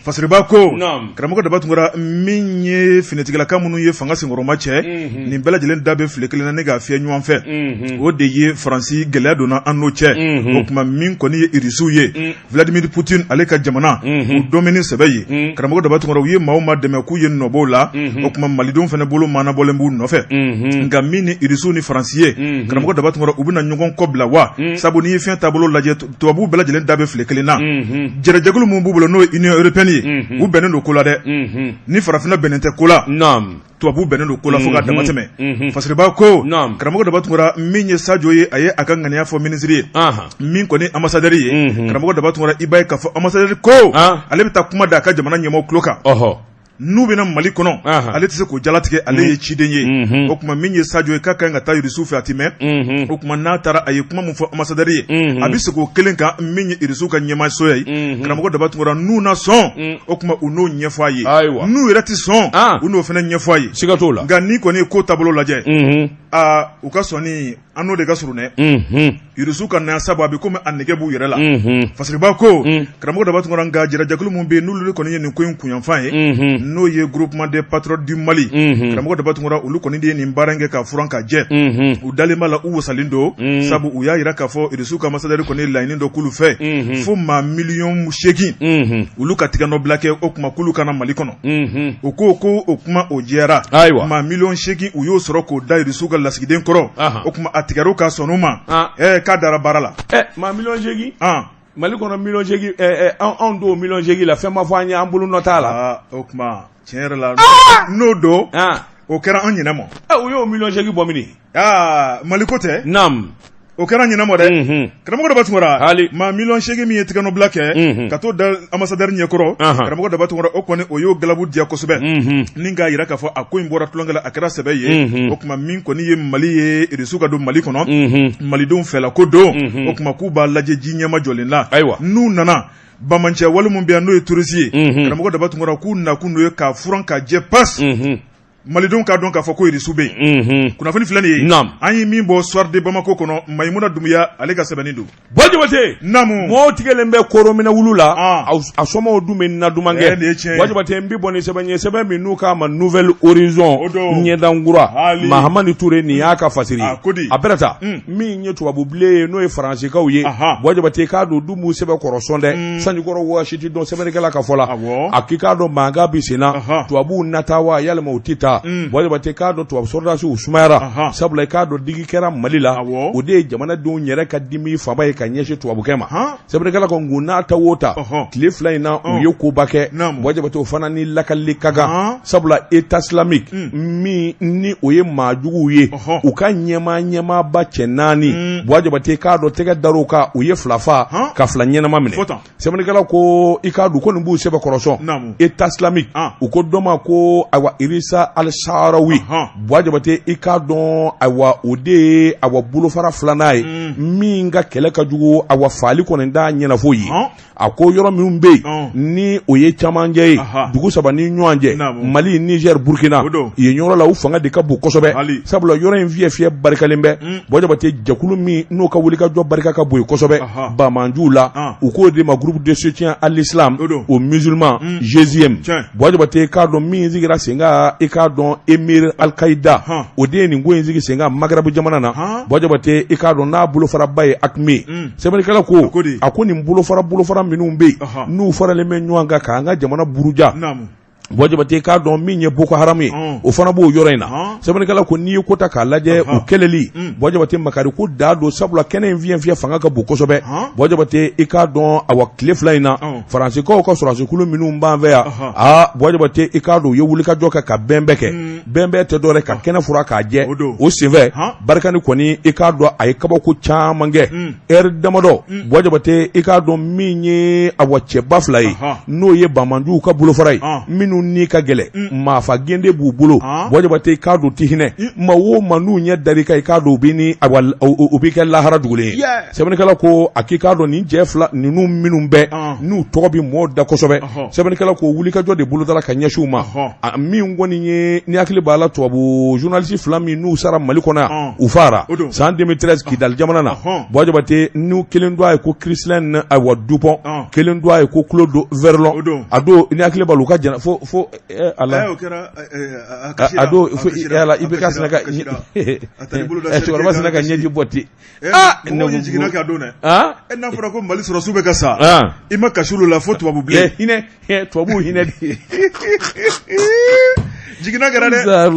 Fasiriba ko karamɔgɔ Daba Tunkara, min ye finitigilaka minnu ye fanga senkɔrɔma cɛ, nin bɛɛ lajɛlen da bɛ file kelen na ne k'a fiyɛ ɲɔgɔn fɛ, o de ye Faransi gɛlɛya donna an n'o cɛ. O tuma min kɔni ye Irisiw ye, Vladimir Poutine ale ka jamana, u dɔn ni sɛbɛ ye, karamɔgɔ Daba Tunkara, u ye maaw ma dɛmɛ k'u ye nɔbɔw la. O tuma Malidenw fana bolo maanabɔlen b'u nɔfɛ. Nka min ni Irisiw ni Faransi ye, karamɔgɔ Daba Tunkara, u bɛna ɲɔgɔn kɔ bila wa? Sabu n'i ye fiɲɛ taabolo lajɛ, tubabuw bɛɛ lajɛlen da bɛ file kelen na. Jɛrɛjɛkulu min b'u bolo, n'o ye Union européenne ye, u bɛnnen don ko la dɛ. Ni farafinna bɛnnen tɛ ko la, tubabuw bɛnnen don ko la fo ka dama tɛmɛ. Fasiriba ko karamɔgɔ Daba Tunkara, min ye Sajo ye, a ye a ka ŋaniya fɔ minisiri ye, min kɔni ambassadeur ye, karamɔgɔ Daba Tunkara, i b'a ye k'a fɔ ambassadeur ko ale bɛ taa kuma da a ka jamana ɲɛmaaw tulo kan. N'u bɛna Mali kɔnɔ, ale tɛ se k'o jalatigɛ, ale ye ciden ye. O tuma min ye Sajo ye, k'a kan ka taa Irisiw fɛ, a ti mɛn. O tuma n'a taara, a ye kuma min fɔ ambassadeur ye, a bɛ segin o kelen kan. Min ye Irisiw ka ɲɛmaaso ye, karamɔgɔ Daba Tunkara, n'u na sɔn, o tuma u n'o ɲɛfɔ a ye. N'u yɛrɛ tɛ sɔn, u n'o fana ɲɛfɔ a ye. Siga t'o la. Nka n'i kɔni ye ko taabolo lajɛ, aa, u ka sɔnni, an n'o de ka surun dɛ, Irisiw ka na, sabu a bɛ komi a nege b'u yɛrɛ la. Fasiriba ko karamɔgɔ Daba Tunkara, nka jɛrɛjɛkulu min bɛ yen, n'olu kɔni ye nin ko in kunyanfan ye, n'o ye Groupement des patriotes du Mali, karamɔgɔ Daba Tunkara, olu kɔni de ye nin baara in kɛ ka furan ka jɛ. U dalen b'a la, u wasalen don, sabu u y'a jira k'a fɔ Irisiw ka ambassadeur kɔni ye laɲini dɔ k'olu fɛ, fo maa miliyɔn 8 olu ka tigɛnɔbila kɛ. O tuma k'olu ka na Mali kɔnɔ. U ko ko o kuma o jɛra. Ayiwa, maa miliyɔn 8, u y'o sɔrɔ k'o da Irisiw ka lasigiden kɔrɔ. O tuma a tigɛr'u ka sɔn ma, k'a dara baara la. Maa miliyɔn 8 Mali kɔnɔ, miliyɔn 8, anw don miliyɔn 8 la, fɛn ma fɔ an ye, an bolo nɔ t'a la. O tuma tiɲɛ yɛrɛ la, n'o don, o kɛra an ɲinɛ ma. U y'o miliyɔn 8 bɔ mini? Aa, Mali ko tɛ. O kɛra ɲinɛ ma dɛ, karamɔgɔ Daba Tunkara. Maa miliyɔn 8 min ye tigɛnɔbila kɛ ka t'o da ambassadeur ɲɛkɔrɔ, karamɔgɔ Daba Tunkara, o kɔni o y'o galabu diya kosɛbɛ, ni k'a jira k'a fɔ a ko in bɔra tulonkɛ la, a kɛra sɛbɛ ye. O tuma min kɔni ye Mali ye, Irisiw ka don Mali kɔnɔ, Malidenw fɛla ko don. O tuma k'u b'a lajɛ ji ɲɛma jɔlen la. N'u nana, banbaanciya wale min bɛ yan, n'o ye terroriste ye, karamɔgɔ Daba Tunkara, k'u nakun dɔ ye k'a furan ka jɛ pas. Malidenw k'a dɔn k'a fɔ ko irisiw bɛ yen kunnafoni filɛ nin ye an ye min bɔ Soir de Bamako kɔnɔ Mayimuna Dunbiya ale ka sɛbɛnni don Buwa Jabate naamu mɔgɔw tigɛlen bɛ koro minɛ wulu la a somaw dun bɛ na duman kɛ Buwa Jabate n bɛ bɔ ni sɛbɛn ye sɛbɛn min n'u k'a ma Nouvel Horizon ɲɛdankura Mahamani Ture nin y'a ka fasiri a bɛrɛ ta min ye tubabubilen ye n'o ye faransikaw ye Buwa Jabate k'a dɔn dun b'u sɛbɛ kɔrɔ sɔn dɛ sanjikɔrɔ wɔsi tɛ dɔn sɛbɛnnikɛla ka fɔ la a k'i k'a dɔn mankan bɛ sen na tubabuw na taa wa yalima u tɛ taa Buwa Jabate k'a dɔn tubabu sɔrɔdasiw sumayara sabula i k'a dɔn digi kɛra Mali la o de ye jamanadenw yɛrɛ ka dimi fanba ye ka ɲɛsin tubabukɛ ma sɛbɛnnikɛla ko nka n'a ta o ta tile fila in na u ye koba kɛ Buwa Jabate o fana ni lakalili ka kan sabula État islamique min ni o ye maa juguw ye u ka ɲɛmaa ɲɛmaaba cɛ naani Buwa Jabate k'a dɔn tɛgɛ dar'u kan u ye fila faa ka fila ɲɛnama minɛ Sɛbɛnnikɛla ko i k'a dɔn ko nin b'u sɛbɛ kɔrɔ sɔn État islamique u ko dɔ ma ko ayiwa Irisa al-Saharawi Buwa Jabate i k'a dɔn ayiwa o de ye ayiwa bolofara filanan ye min ka kɛlɛ ka jugu ayiwa faali kɔni t'a ɲɛnafo ye a ko yɔrɔ minnu bɛ yen ni o ye camancɛ ye dugu saba ni ɲɔgɔn cɛ Mali Niger Burkina yen yɔrɔ la u fanga de ka bon kosɛbɛ sabula yɔrɔ in fiyɛ fiyɛ barikalen bɛ Buwa Jabate jɛkulu min n'o ka wulikajɔ barika ka bon yen kosɛbɛ banbaanciw la u k'o de ma groupe de soutien à l'islam aux musulmans GSIM Buwa Jabate k'a dɔn min sigira sen kan i k'a dɔn émir Al-Qaïda o de ye nin ko in sigi sen kan Maghreb jamana na Buwa Jabate i k'a dɔn n'a bolofaraba ye AQMI sɛbɛnnikɛla ko a ko nin bolofara bolofara minnu bɛ yen n'u faralen bɛ ɲɔgɔn kan k'an ka jamana buruja Buwa Jabate k'a dɔn min ye Boko Haram ye o fana b'o yɔrɔ in na sɛbɛnnikɛla ko n'i ye ko ta k'a lajɛ u kɛlɛli Buwa Jabate makari ko da don sabula kɛnɛ in fiɲɛ fiɲɛ fanga ka bon kosɛbɛ Buwa Jabate i k'a dɔn awa tile fila in na Faransikaw ka sɔrɔdasikulu minnu b'an fɛ yan aa Buwa Jabate i k'a dɔn u ye wulikajɔ kɛ ka bɛnbɛn kɛ bɛnbɛn tɛ dɔwɛrɛ ka kɛnɛ furan k'a jɛ o senfɛ Barkhane kɔni i k'a dɔn a ye kabako caman kɛ ɛri damadɔ Buwa Jabate i k'a dɔn min ye awa cɛba fila ye n'o ye banbaanciw ka bolofara ye minnu ni ka gɛlɛn maafa gende b'u bolo Buwa Jabate i k'a dɔn u tɛ hinɛ maa o maa n'u ɲɛ dar'i kan i k'a dɔn u bɛ ni u b'i kɛ lahara dugulen ye sɛbɛnnikɛla ko a k'i k'a dɔn nin cɛ fila ninnu minnu bɛ n'u tɔgɔ bɛ mɔgɔw da kosɛbɛ sɛbɛnnikɛla ko wulikajɔ de bolodara ka ɲɛsin u ma min kɔni ye ni hakili b'a la tubabu journaliste fila min n'u sara Mali kɔnɔ yan u faara san 2013 Kidali jamana na Buwa Jabate n'u kelen tɔgɔ ye ko Chrislain ayiwa Dupont kelen tɔgɔ ye ko Claude Verlon a don ni hakili b'a la u ka jɛn fo fo ala a don ala i bɛ ka sina ka cɛkɔrɔba sina ka ɲɛji bɔ ten aa mɔgɔw jiginna k'a don dɛ e n'a fɔra ko Mali sɔrɔdasiw bɛ ka sa i ma kasi olu la fo tubabu bilen hinɛ tubabu hinɛ de jiginna kɛra dɛ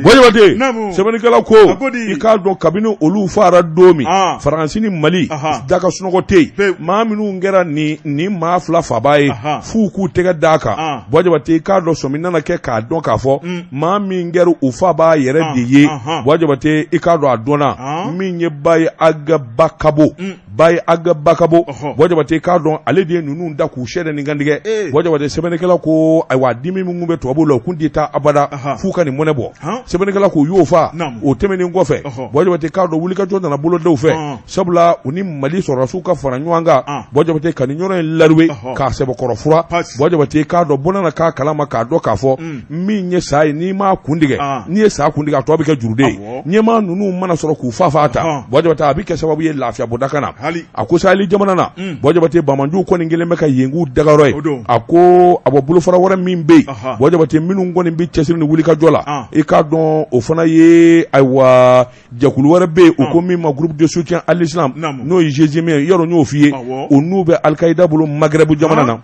Buwa Jabate sɛbɛnnikɛla ko i k'a dɔn kabini olu faara don min Faransi ni Mali da ka sunɔgɔ tɛ yen maa minnu kɛra nin maa fila fabaa ye f'u k'u tɛgɛ d'a kan Buwa Jabate i k'a dɔn sɔmi nana kɛ k'a dɔn k'a fɔ maa min kɛra u fabaa yɛrɛ de ye Buwa Jabate i k'a dɔn a dɔnna min ye Baye Ag Bakabo Baye Ag Bakabo Buwa Jabate i k'a dɔn ale de ye ninnu da k'u sɛdɛ ni kantigɛ Buwa Jabate sɛbɛnnikɛla ko ayiwa dimi min bɛ tubabuw la u kun tɛ taa abada f'u ka nin mɔnɛ bɔ sɛbɛnnikɛla k'u y'o faa o tɛmɛnen kɔfɛ Buwa Jabate k'a dɔn wulikajɔ nana boloda u fɛ sabula u ni Mali sɔrɔdasiw ka fara ɲɔgɔn kan Buwa Jabate ka nin yɔrɔ in laruwe k'a sɛbɛkɔrɔ furan Buwa Jabate k'a dɔn bɔnna na k'a kalama k'a dɔn k'a fɔ min ye sa ye n'i m'a kun tigɛ n'i ye sa kun tigɛ a tɔ bɛ kɛ juruden ye ɲɛmaa ninnu mana sɔrɔ k'u fa fa ta Buwa Jabate a bɛ kɛ sababu ye lafiya bɔda ka na a ko Sahel jamana na Buwa Jabate banbaanciw kɔni kɛlen bɛ ka yen k'u dagayɔrɔ ye a ko a bɔ bolofara wɛrɛ min bɛ yen Buwa Jabate minnu kɔni bɛ cɛsiri ni wulikajɔ la i k'a dɔn o fana ye ayiwa jɛkulu wɛrɛ bɛ yen u ko min ma groupe de soutien à l'islam n'o ye GSIM ye yɔrɔ n y'o f'i ye o n'u bɛ Al-Qaïda bolo Maghreb jamana na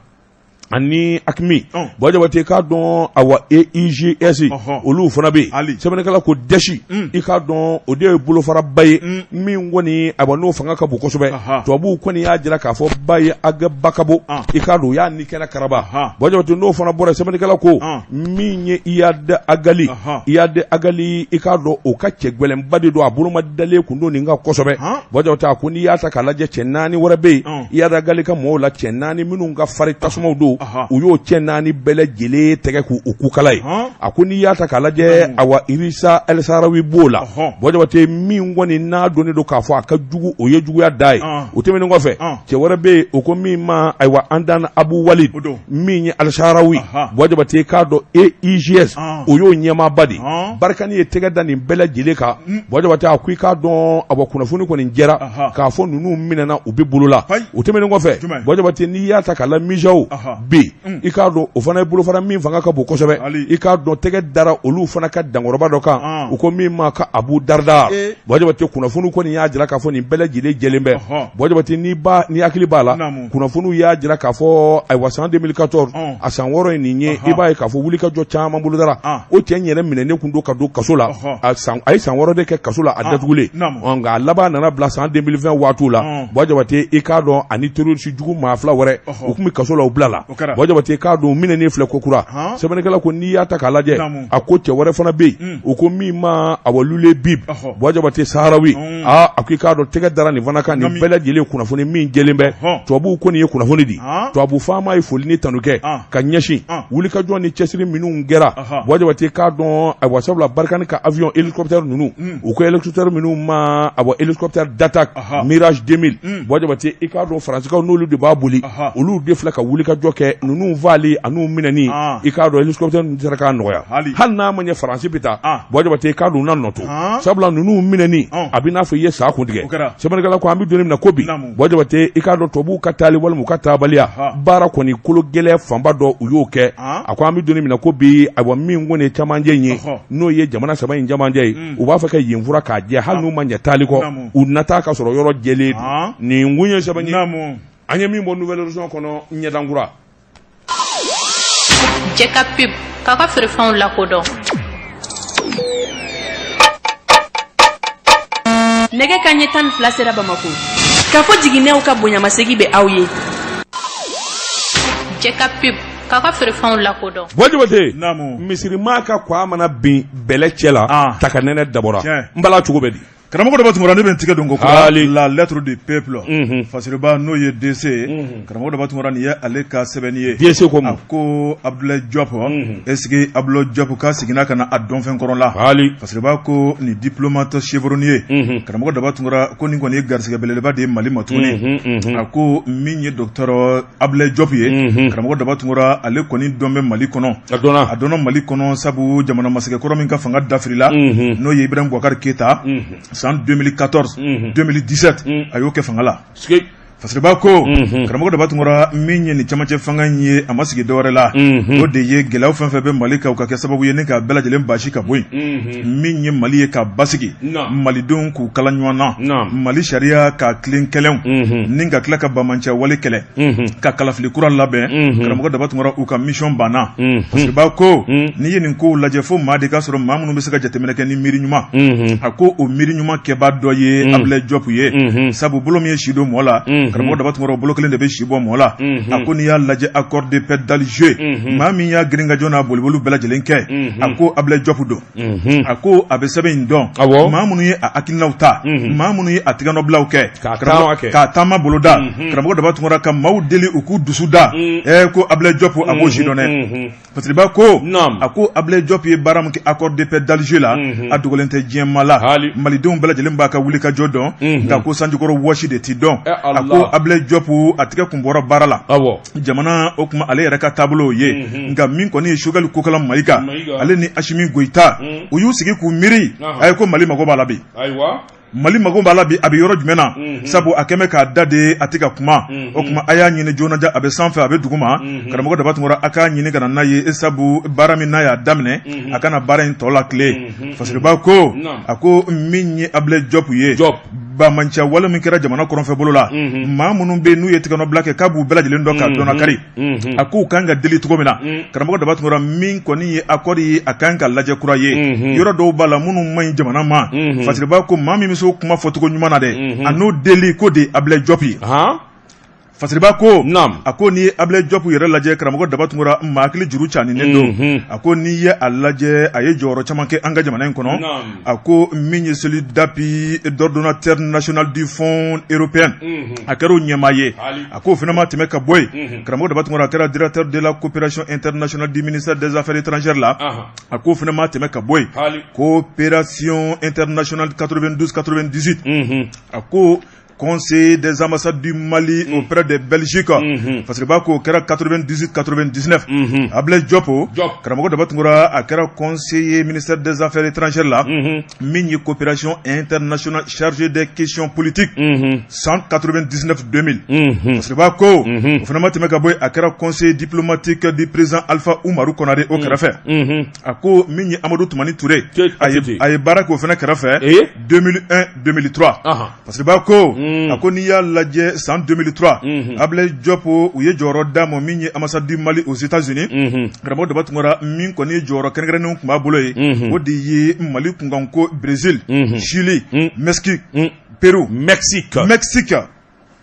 ani AQMI Buwa Jabate k'a dɔn awa EIGS olu fana bɛ yen sɛbɛnnikɛla ko Daesh i k'a dɔn o de ye bolofaraba ye min kɔni awa n'o fanga ka bon kosɛbɛ tubabuw kɔni y'a jira k'a fɔ Baye Ag Bakabo i k'a dɔn u y'a ni kɛnɛ karaba Buwa Jabate n'o fana bɔra sɛbɛnnikɛla ko min ye Iyad Ag Ghali Iyad Ag Ghali i k'a dɔn o ka cɛ gɛlɛnba de don a boloma dalen kun don nin kan kosɛbɛ Buwa Jabate a ko n'i y'a ta k'a lajɛ cɛ naani wɛrɛ bɛ yen Iyad Ag Ghali ka mɔgɔw la cɛ naani minnu ka farin tasumaw don don, u y'o cɛ naani bɛɛ lajɛlen tɛgɛ k'u kukala ye. A ko n'i y'a ta k'a lajɛ, awa Irisa El Saharawi b'o la. Buwa Jabate, min kɔni n'a dɔnnen don k'a fɔ a ka jugu, o ye juguya da ye. O tɛmɛnen kɔfɛ, cɛ wɛrɛ bɛ yen, o ko min ma, ayiwa, Andan Abu Walid, min ye Al Saharawi, Buwa Jabate k'a dɔn EIGS, o y'o ɲɛmaaba de ye. Barkhane ye tɛgɛ da nin bɛɛ lajɛlen kan. Buwa Jabate, a ko i k'a dɔn, awa, kunnafoni kɔni jɛra k'a fɔ ninnu minɛna, u bɛ bolo la. O tɛmɛnen kɔfɛ, Buwa Jabate, n'i y'a ta k'a la, MUJAO bɛ yen, i k'a dɔn o fana ye bolofara min fanga ka bon kosɛbɛ. I k'a dɔn tɛgɛ dara olu fana ka dankɔrɔba dɔ kan, u ko min ma ka Abu Darda. Buwa Jabate, kunnafoni kɔni y'a jira k'a fɔ nin bɛɛ lajɛlen jɛlen bɛ. Buwa Jabate, n'i hakili b'a la, kunnafoniw y'a jira k'a fɔ, ayiwa, san 2014, a san 6 ye nin ye, i b'a ye k'a fɔ wulikajɔ caman bolodara. O cɛ in yɛrɛ minɛnen tun don ka don kaso la. A ye san 6 de kɛ kaso la, a datugulen. Nka a laban nana bila san 2020 waatiw la. Buwa Jabate, i k'a dɔn ani terroriste jugu maa fila wɛrɛ, u tun bɛ kaso la, u bilala. Buwa Jabate, i k'a dɔn u minɛnen filɛ kokura. Sɛbɛnnikɛla ko n'i y'a ta k'a lajɛ, a ko cɛ wɛrɛ fana bɛ yen, u ko min ma, awa, Lulebib Buwa Jabate Saharawi. Aa, a ko i k'a dɔn tɛgɛ dara nin fana kan. Nin bɛɛ lajɛlen kunnafoni min jɛlen bɛ, tubabuw kɔni ye kunnafoni di. Tubabu faama ye foli ni tanu kɛ ka ɲɛsin wulikajɔ ni cɛsiri minnu kɛra. Buwa Jabate, k'a dɔn, ayiwa, sabula Barkhane ka avion hélicoptère ninnu, u ko hélicoptère minnu ma, awa, hélicoptère d'attaque Mirage 2000, Buwa Jabate, i k'a dɔn Faransikaw n'olu de b'a boli, olu de filɛ ka wulikajɔ kɛ ninnu faali an'u minɛni. I k'a dɔn hélicoptère ninnu sera k'a nɔgɔya, hali n'a ma ɲɛ Faransi bɛ taa. Buwa Jabate, i k'a dɔn u na nɔ to, sabula ninnu minɛni a bɛ n'a fɔ i ye sa kun tigɛ. Sɛbɛnnikɛla ko an bɛ don min na ko bi, Buwa Jabate, i k'a dɔn tubabuw ka taali walima u ka taabaliya, baara kɔni kolo gɛlɛn fanba dɔ u y'o kɛ. A ko an bɛ don min na ko bi, ayiwa, min kɔni ye camancɛ in ye, n'o ye jamana saba in camancɛ ye, u b'a fɛ ka yen furan k'a jɛ. Hali n'u ma ɲɛ taali kɔ, u na taa ka sɔrɔ yɔrɔ jɛlen don. Nin kun ye sɛbɛn ye an ye min bɔ Nouvel Horizon kɔnɔ, ɲɛdankura. Jɛ ka pub k'a ka feerefɛnw lakodɔn. Nɛgɛ ka ɲɛ 12 sera Bamakɔ. K'a fɔ jiginɛw ka bonyamasegin bɛ aw ye. Jɛ ka pub k'a ka feerefɛnw lakodɔn. Buwa Jabate, misirimaa ka kwa mana bin bɛlɛ cɛ la, ta ka nɛnɛ dabɔra n bala cogo bɛ di? Karamɔgɔ Daba Tunkara, ne bɛ n tigɛ don ko kura la Lettre du peuple. Fasiriba n'o ye DC ye, karamɔgɔ Daba Tunkara, nin ye ale ka sɛbɛnni ye. DC ko a ko Abdoulaye Diop, est-ce que Abdoulaye Diop ka seginna ka na a dɔnfɛn kɔrɔ la? Fasiriba ko ni diplomate chevronné ye, karamɔgɔ Daba Tunkara, ko nin kɔni ye garisɛgɛ belebeleba de ye Mali ma tuguni. A ko min ye docteur Abdoulaye Diop ye, karamɔgɔ Daba Tunkara, ale kɔni dɔn bɛ Mali kɔnɔ, a dɔnna Mali kɔnɔ, sabu jamana masakɛ kɔrɔ min ka fanga dafirila, n'o ye Ibrahim Boubacar Keita, san 2014 2017, a y'o kɛ fanga la. Fasiriba ko karamɔgɔ Daba Tunkara, min ye nin camancɛ fanga in ye, a ma sigi dɔwɛrɛ la, o de ye gɛlɛya fɛn fɛn bɛ Mali kan, u ka kɛ sababu ye ni ka bɛɛ lajɛlen basi ka bɔ yen, min ye Mali ye ka basigi, malidenw k'u kala ɲɔgɔn na, Mali sariya ka tilen kɛlɛw ni ka tila ka banbaanciya wale kɛlɛ, ka kalafili kura labɛn. Karamɔgɔ Daba Tunkara, u ka mission banna. Fasiriba ko n'i ye nin kow lajɛ, fo maa de ka sɔrɔ, maa minnu bɛ se ka jateminɛ kɛ ni miiri ɲuman. A ko o miiri ɲuman kɛbaa dɔ ye Abdoulaye Diop ye, sabu bolo min ye si don mɔgɔ la, karamɔgɔ Daba Tunkara, bolo kelen de bɛ si bɔ mɔgɔ la. A ko n'i y'a lajɛ, accord de paix d'Alger, maa min y'a girinkajɔ n'a boliboli bɛɛ lajɛlen kɛ, a ko Abdoulaye Diop don. A ko a bɛ sɛbɛn in dɔn, maa minnu ye a hakilinaw ta, maa minnu ye a tigɛnɔbilaw kɛ, k'a taama boloda. Karamɔgɔ Daba Tunkara, ka maaw deli u k'u dusu da, ko Abdoulaye Diop a b'o si dɔn dɛ. Fasiriba ko a ko Abdoulaye Diop ye baara min kɛ accord de paix d'Alger la, a dogolen tɛ diɲɛ maa la, malidenw bɛɛ lajɛlen b'a ka wuli ka jɔ dɔn, nka ko sanjikɔrɔ wɔsi de tɛ dɔn. A ko Abdoulaye Diop a tigɛ kun bɔra baara la jamana o tuma ale yɛrɛ ka taabolo ye. Nka min kɔni ye Choguel Kokala Mayiga, ale ni Asimi Goyita, u y'u sigi k'u miiri, a ye ko Mali mago b'a la bi, Mali mago b'a la bi, a bɛ yɔrɔ jumɛn na? Sabu a kɛmɛ k'a da de, a tɛ ka kuma. O tuma a y'a ɲini joona, a bɛ sanfɛ, a bɛ dugu ma. Karamɔgɔ Daba Tunkara, a k'a ɲini ka na n'a ye, sabu baara min n'a y'a daminɛ, a kana baara in tɔ latilen. Fasiriba ko a ko min ye Abdoulaye Diop ye, banbaanciya wale min kɛra jamana kɔrɔnfɛ bolo la, maa minnu bɛ n'u ye tigɛnɔbila kɛ, k'a b'u bɛɛ lajɛlen dɔn k'a dɔn kari. A k'u kan ka deli cogo min na, karamɔgɔ Daba Tunkara, min kɔni ye accord ye, a kan ka lajɛ kura ye. Yɔrɔ dɔw b'a la minnu man ɲi jamana ma. Fasiriba ko maa min bɛ se o kuma fɔcogo ɲuman na dɛ, a n'o deli ko de Abdoulaye Diop ye. Fasiriba ko a ko n'i ye Abilaye Jɔpu yɛrɛ lajɛ karamɔgɔ Daba Tunkara maa hakili juru caaninen don a ko n'i ye a lajɛ a ye jɔyɔrɔ caman kɛ an ka jamana in kɔnɔ a ko min ye cellule d'appui d'ordonnateur national du fonds européen a kɛra o ɲɛmaa ye a ko o fana ma tɛmɛ ka bɔ yen karamɔgɔ Daba Tunkara a kɛra directeur de la coopération internationale du ministère des affaires étrangères la a ko o fana ma tɛmɛ ka bɔ yen coopération internationale 92 98 a ko Conseil des ambassades du Mali auprès de Belgique Fasiriba k'o kɛra 98 99 Abilaye Diop karamɔgɔ Daba Tunkara a kɛra conseiller ministère des affaires étrangères la min ye coopération internationale chargé des questions politiques san 99 2000 Fasiriba ko o fana ma tɛmɛ ka bɔ yen a kɛra conseiller diplomatique du président Alpha Umaru Konare o kɛrɛfɛ a ko min ye Amadu Tumani Ture a ye baara k'o fana kɛrɛfɛ 2001 2003 Fasiriba ko a ko n'i y'a lajɛ san 2003 Abilaye Diop u ye jɔyɔrɔ d'a ma min ye ambassade du Mali aux États-Unis karamɔgɔ Daba Tunkara min kɔni ye jɔyɔrɔ kɛrɛnkɛrɛnnenw tun b'a bolo yen o de ye Mali kunkanko Brésil Chili Mexique Pérou Mexique Mexique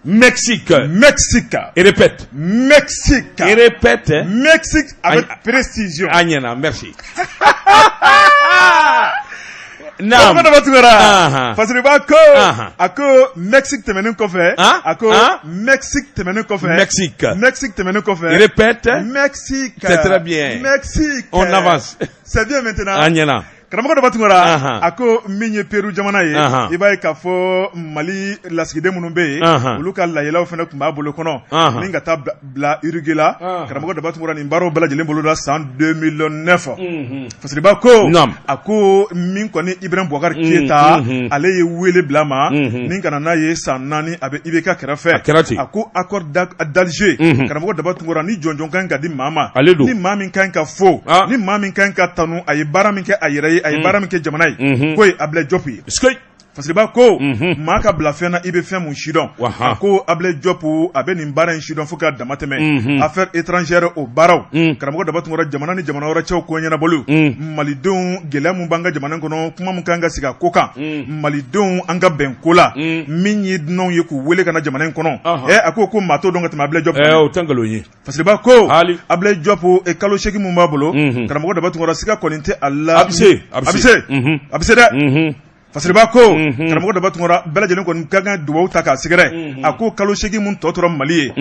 Mexique Mexique répète Mexique répète Mexique avec précision a ɲɛna merci Naam Daba Tunkara Fasiriba ko a ko Mexique tɛmɛnen kɔfɛ a ko Mexique tɛmɛnen kɔfɛ Mexique Mexique tɛmɛnen kɔfɛ répète Mexique c'est très bien Mexique on avance c'est bien maintenant a ɲɛna Karamɔgɔ Daba Tunkara a ko min ye Peru jamana ye i b'a ye k'a fɔ Mali lasigiden minnu bɛ yen olu ka layɛlaw fana tun b'a bolo kɔnɔ ni ka taa bila Uruguay la karamɔgɔ Daba Tunkara nin baaraw bɛɛ lajɛlen boloda san 2009 Fasiriba ko a ko min kɔni Ibrahim Boubacar Keita ale ye wele bila a ma ni ka na n'a ye san 4 a bɛ IBK kɛrɛfɛ a ko accord d'Alger karamɔgɔ Daba Tunkara ni jɔnjɔn kan ka di maa ma ni maa min kan ka fo ni maa min kan ka tanu a ye baara min kɛ a yɛrɛ ye a ye baara min kɛ jamana ye k'o ye Abilaye Diop ye Fasiriba ko maa ka bila fɛn na i bɛ fɛn mun sidɔn a ko Abilaye Diop a bɛ nin baara in sidɔn fo ka dama tɛmɛ affaires étrangères o baaraw karamɔgɔ Daba Tunkara jamana ni jamana wɛrɛ cɛw ko ɲɛnabɔliw malidenw gɛlɛya mun b'an ka jamana kɔnɔ kuma mun kan ka sigi a ko kan malidenw an ka bɛn ko la min ye dunanw ye k'u wele ka na jamana in kɔnɔ a ko maa t'o dɔn ka tɛmɛ Abilaye Diop o tɛ nkalon ye Fasiriba ko Abilaye Diop kalo 8 mun b'a bolo karamɔgɔ Daba Tunkara siga kɔni tɛ a la a bɛ se a bɛ se a bɛ se dɛ Fasiriba ko karamɔgɔ Daba Tunkara bɛɛ lajɛlen kɔni ka kan dugawu ta k'a sɛgɛrɛ a ko kalo 8 mun tɔ tora Mali ye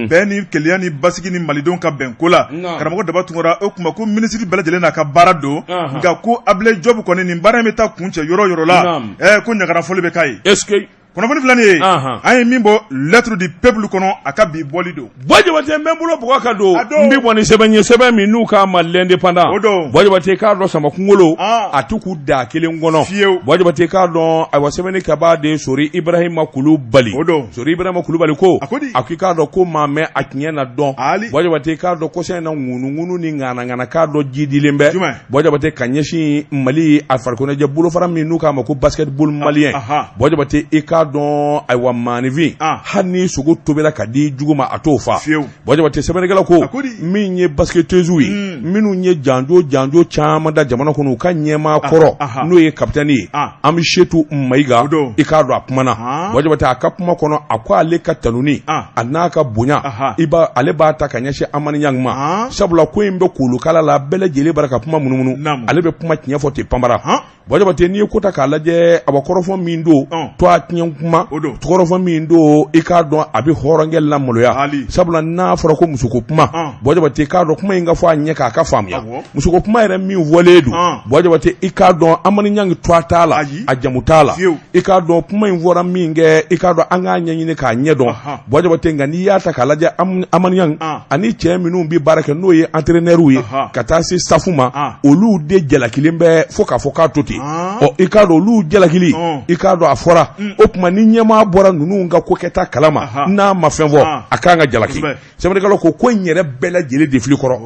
bɛn ni kelenya ni basigi ni malidenw ka bɛn ko la karamɔgɔ Daba Tunkara o tuma ko minisiri bɛɛ lajɛlen n'a ka baara don nka ko Abilaye Diop kɔni nin baara in bɛ taa kuncɛ yɔrɔ yɔrɔ la ko ɲagarafoli bɛ k'a ye kunnafoni filɛ nin ye an ye min bɔ Lettre du peuple kɔnɔ a ka bi bɔli don Buwa Jabate n bɛ n bolo bugɔ ka don n bɛ bɔ ni sɛbɛn ye sɛbɛn min n'u k'a ma l'Indépendant o don Buwa Jabate k'a dɔn sama kunkolo a tɛ kun daa kelen kɔnɔ fiyewu Buwa Jabate k'a dɔn ayiwa sɛbɛnnikɛbaa de ye Sori Ibrahima Kulubali o don Sori Ibrahima Kulubali ko a ko di a ko i k'a dɔn ko maa mɛ a tiɲɛ na dɔn Ali Buwa Jabate k'a dɔn kɔsa in na ŋunuŋunu ni ŋanaŋana k'a dɔn jidilen bɛ jumɛn Buwa Jabate ka ɲɛsin Mali a farikoloɲɛnajɛ bolofara min n'u k'a ma ko basketball malien Buwa Jabate i k'a dɔn ayiwa maaninfin hali ni sogo tobila ka di jugu ma a t'o fa Buwa Jabate sɛbɛnnikɛla ko min ye basketteuses ye minnu ye janjo janjo caman da jamana kɔnɔ u ka ɲɛmaa kɔrɔ n'o ye kapitɛni ye Amisetu Mayiga i k'a dɔn a kumana Buwa Jabate a ka kuma kɔnɔ a ko ale ka tanuni a n'a ka bonya i b'a ale b'a ta ka ɲɛsin Amani Ɲangi ma sabula ko in bɛ kolokala la bɛɛ lajɛlen bara ka kuma munumunu ale bɛ kuma tiɲɛ fɔ ten panbara Buwa Jabate n'i ye ko ta k'a lajɛ a kɔrɔfɔ min don to a tiɲɛ kuma kɔrɔfɔ min don i k'a dɔn a bɛ hɔrɔnkɛ lamaloya sabula n'a fɔra ko musoko kuma Buwa Jabate k'a dɔn kuma in ka fɔ a ɲɛ k'a ka faamuya musoko kuma yɛrɛ min fɔlen don Buwa Jabate i k'a dɔn Amani Ɲangi tɔgɔ t'a la a jamu t'a la i k'a dɔn kuma in fɔra min kɛ i k'a dɔn an k'a ɲɛɲini k'a ɲɛ dɔn Buwa Jabate nka n'i y'a ta k'a lajɛ Amani Ɲangi ani cɛ minnu bɛ baara kɛ n'o ye entraîneur ye ka taa se staff ma olu de jalakilen bɛ fo k'a fɔ k'a to ten ɔ i k'a dɔn olu jalakili i k'a dɔn a fɔra o tuma ni ɲɛmaa bɔra ninnu ka ko kɛta kalama n'a ma fɛn fɔ a kan ka jalaki sɛbɛnnikɛla ko ko in yɛrɛ bɛɛ lajɛlen de fili kɔrɔ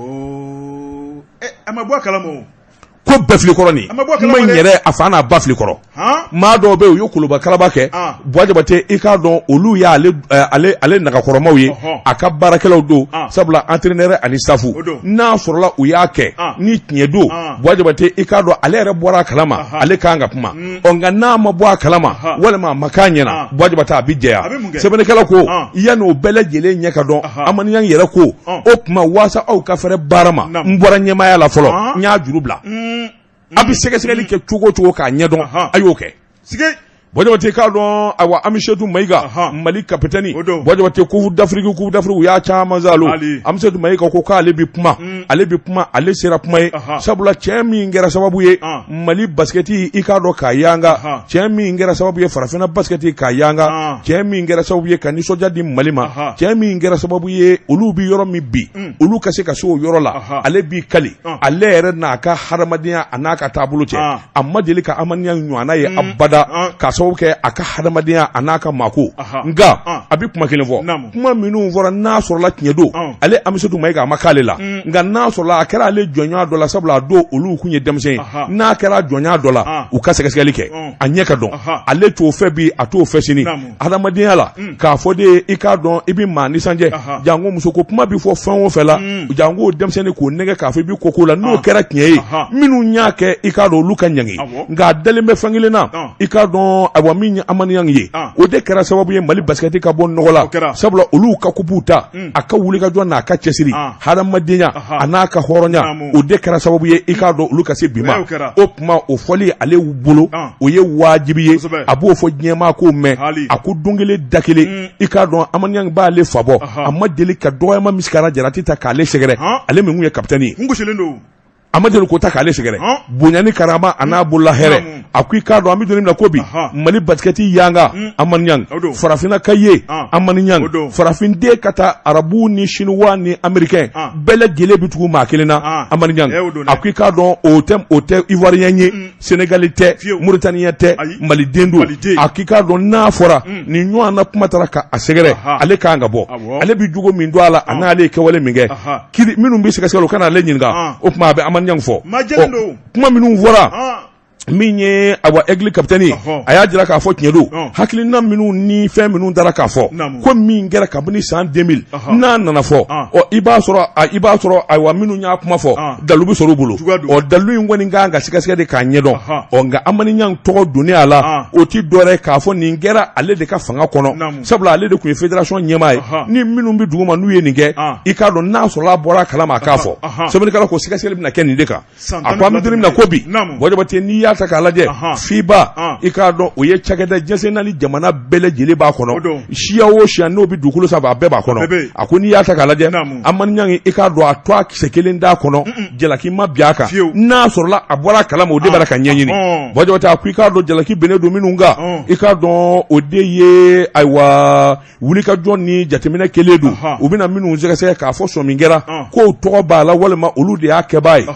a ma bɔ a kalama. Ko bɛɛ fili kɔrɔ nin kuma in yɛrɛ, a fa n'a ba fili kɔrɔ. Maa dɔw bɛ yen, u ye koloba kalaba kɛ. Buwa Jabate, i k'a dɔn olu y'ale ale ale nagakɔrɔmaw ye, a ka baarakɛlaw don, sabula entraîneur ani staff. N'a sɔrɔla u y'a kɛ ni tiɲɛ don, Buwa Jabate, i k'a dɔn ale yɛrɛ bɔra a kalama, ale kan ka kuma. Ɔ, nka n'a ma bɔ a kalama walima a ma k'a ɲɛna, Buwa Jabate, a bɛ jɛya. Sɛbɛnnikɛla ko yanni o bɛɛ lajɛlen ɲɛ ka dɔn, Hamani Ɲangi yɛrɛ ko o tuma, waasa aw ka fɛrɛ baara ma, n bɔra ɲɛmaaya la fɔlɔ, n y'a juru bila. A bɛ sɛgɛsɛgɛli kɛ cogo o cogo k'a ɲɛdɔn, a y'o kɛ. Buwa Jabate, k'a dɔn ayiwa, Amisetu Mayiga, Mali kapitɛni, Buwa Jabate, Coupe d'Afrique, Coupe d'Afrique, u y'a caman zalo. Amisetu Mayiga ko k'ale bɛ kuma, ale bɛ kuma, ale sera kuma ye, sabula cɛ min kɛra sababu ye Mali basikɛti, i k'a dɔn k'a yanga, cɛ min kɛra sababu ye farafinna basikɛti k'a yanga, cɛ min kɛra sababu ye ka nisɔndiya di Mali ma, cɛ min kɛra sababu ye olu bɛ yɔrɔ min bi, olu ka se ka se o yɔrɔ la, ale b'i kali ale yɛrɛ n'a ka hadamadenya a n'a ka taabolo cɛ. A ma deli ka Hamani Ɲangi ɲɔgɔnna ye abada, k'a sababu kɛ a ka hadamadenya a n'a ka maako. Nka a bɛ kuma kelen fɔ, kuma minnu fɔra, n'a sɔrɔla tiɲɛ don, ale Amisetu Mayiga, a ma k'ale la. Nka n'a sɔrɔla a kɛra ale jɔnɲɔgɔn dɔ la, sabula a don olu kun ye denmisɛn ye, n'a kɛra jɔnɲɔgɔn dɔ la, u ka sɛgɛsɛgɛli kɛ, a ɲɛ ka dɔn. Ale t'o fɛ bi, a t'o fɛ sini. Hadamadenya la, k'a fɔ de i k'a dɔn i bɛ maa nisɔndiya, janko muso ko kuma bɛ fɔ fɛn o fɛn la, janko denmisɛnnin k'o nɛgɛ k'a fɔ i bɛ ko la, n'o kɛra tiɲɛ ye, minnu y'a kɛ, i k'a dɔn olu ka ɲangi. Nka a dalen bɛ fɛn kelen na, i k'a dɔn ayiwa, min ye Hamani Ɲangi ye, o de kɛra sababu ye Mali basikɛti ka bɔ nɔgɔ la, sabula olu ka kupuw ta, a ka wulikajɔ n'a ka cɛsiri, hadamadenya a n'a ka hɔrɔnya, o de kɛra sababu ye i k'a dɔn olu ka se bi ma. O tuma, o fɔli ale bolo, o ye wajibi ye, a b'o fɔ diɲɛmaa k'o mɛn. A ko don kelen da kelen, i k'a dɔn Hamani Ɲangi b'ale fa bɔ, a ma deli ka dɔgɔyama misikara jarati ta k'ale sɛgɛrɛ, ale min kun ye kapitɛni ye, a ma deli k'o ta k'ale sɛgɛrɛ, bonya ni karama a n'a bolola hɛrɛ. A ko i k'a dɔn an bɛ don min na ko bi, Mali basikɛti yanga, Hamani Ɲangi, farafinna ka ye Hamani Ɲangi, farafinden ka taa arabu ni siniwa ni amerikɛn bɛɛ lajɛlen bɛ tugu maa kelen na, Hamani Ɲangi. A ko i k'a dɔn o tɛ Ivoirien ye, Sénégalais tɛ, Mauritanien tɛ, Maliden don. A k'i k'a dɔn n'a fɔra nin ɲɔgɔn na kuma taara ka a sɛgɛrɛ, ale kan ka bɔ, ale bɛ jogo min don a la, a n'ale ye kɛwale min kɛ, kiri minnu bɛ sɛgɛsɛgɛ, o kana ale ɲininka. O tuma, a bɛ Hamani Ɲangi fɔ. Kuma minnu fɔra, min ye awa Aigle capitaine ye, a y'a jira k'a fɔ tiɲɛ don, hakilina minnu ni fɛn minnu dara k'a fɔ ko min kɛra kabini san 2000, n'a nana fɔ, ɔ, i b'a sɔrɔ ayiwa, minnu y'a kuma fɔ, dalu bɛ sɔrɔ u bolo. Ɔ, dalu in kɔni kan ka sɛgɛsɛgɛ de k'a ɲɛdɔn. Ɔ, nka Hamani Ɲangi tɔgɔ donnen a la, o ti dɔwɛrɛ k'a fɔ nin kɛra ale de ka fanga kɔnɔ, sabula ale de tun ye fédération ɲɛmaa ye. Ni minnu bɛ dugu ma, n'u ye nin kɛ, i k'a dɔn n'a sɔrɔ a bɔra a kalama, a k'a fɔ. Sɛbɛnnikɛla ko sɛgɛsɛgɛli bɛna kɛ nin de kan. A ko an bɛ don min na ko bi, Buwa Jabate, n'i y'a ta k'a lajɛ, FIBA, i k'a dɔn o ye cakɛda diɲɛ naani jamana bɛɛ lajɛlen b'a kɔnɔ, siya o siya n'o bɛ dugukolo sanfɛ, a bɛɛ b'a kɔnɔ. A ko n'i y'a ta k'a lajɛ, Hamani Ɲangi, i k'a dɔn a to a kisɛ kelen d'a kɔnɔ, jalaki ma bin a kan. N'a sɔrɔla a bɔra a kalama, o de b'a ka ɲɛɲini. Buwa Jabate, a ko i k'a dɔn jalaki binnen don minnu kan, i k'a dɔn o de ye ayiwa wulikajɔ ni jateminɛ kelen don, u bɛna minnu sɛgɛsɛgɛ k'a fɔ sɔmi kɛra k'o tɔgɔ b'a la walima olu de y'a kɛbaa ye,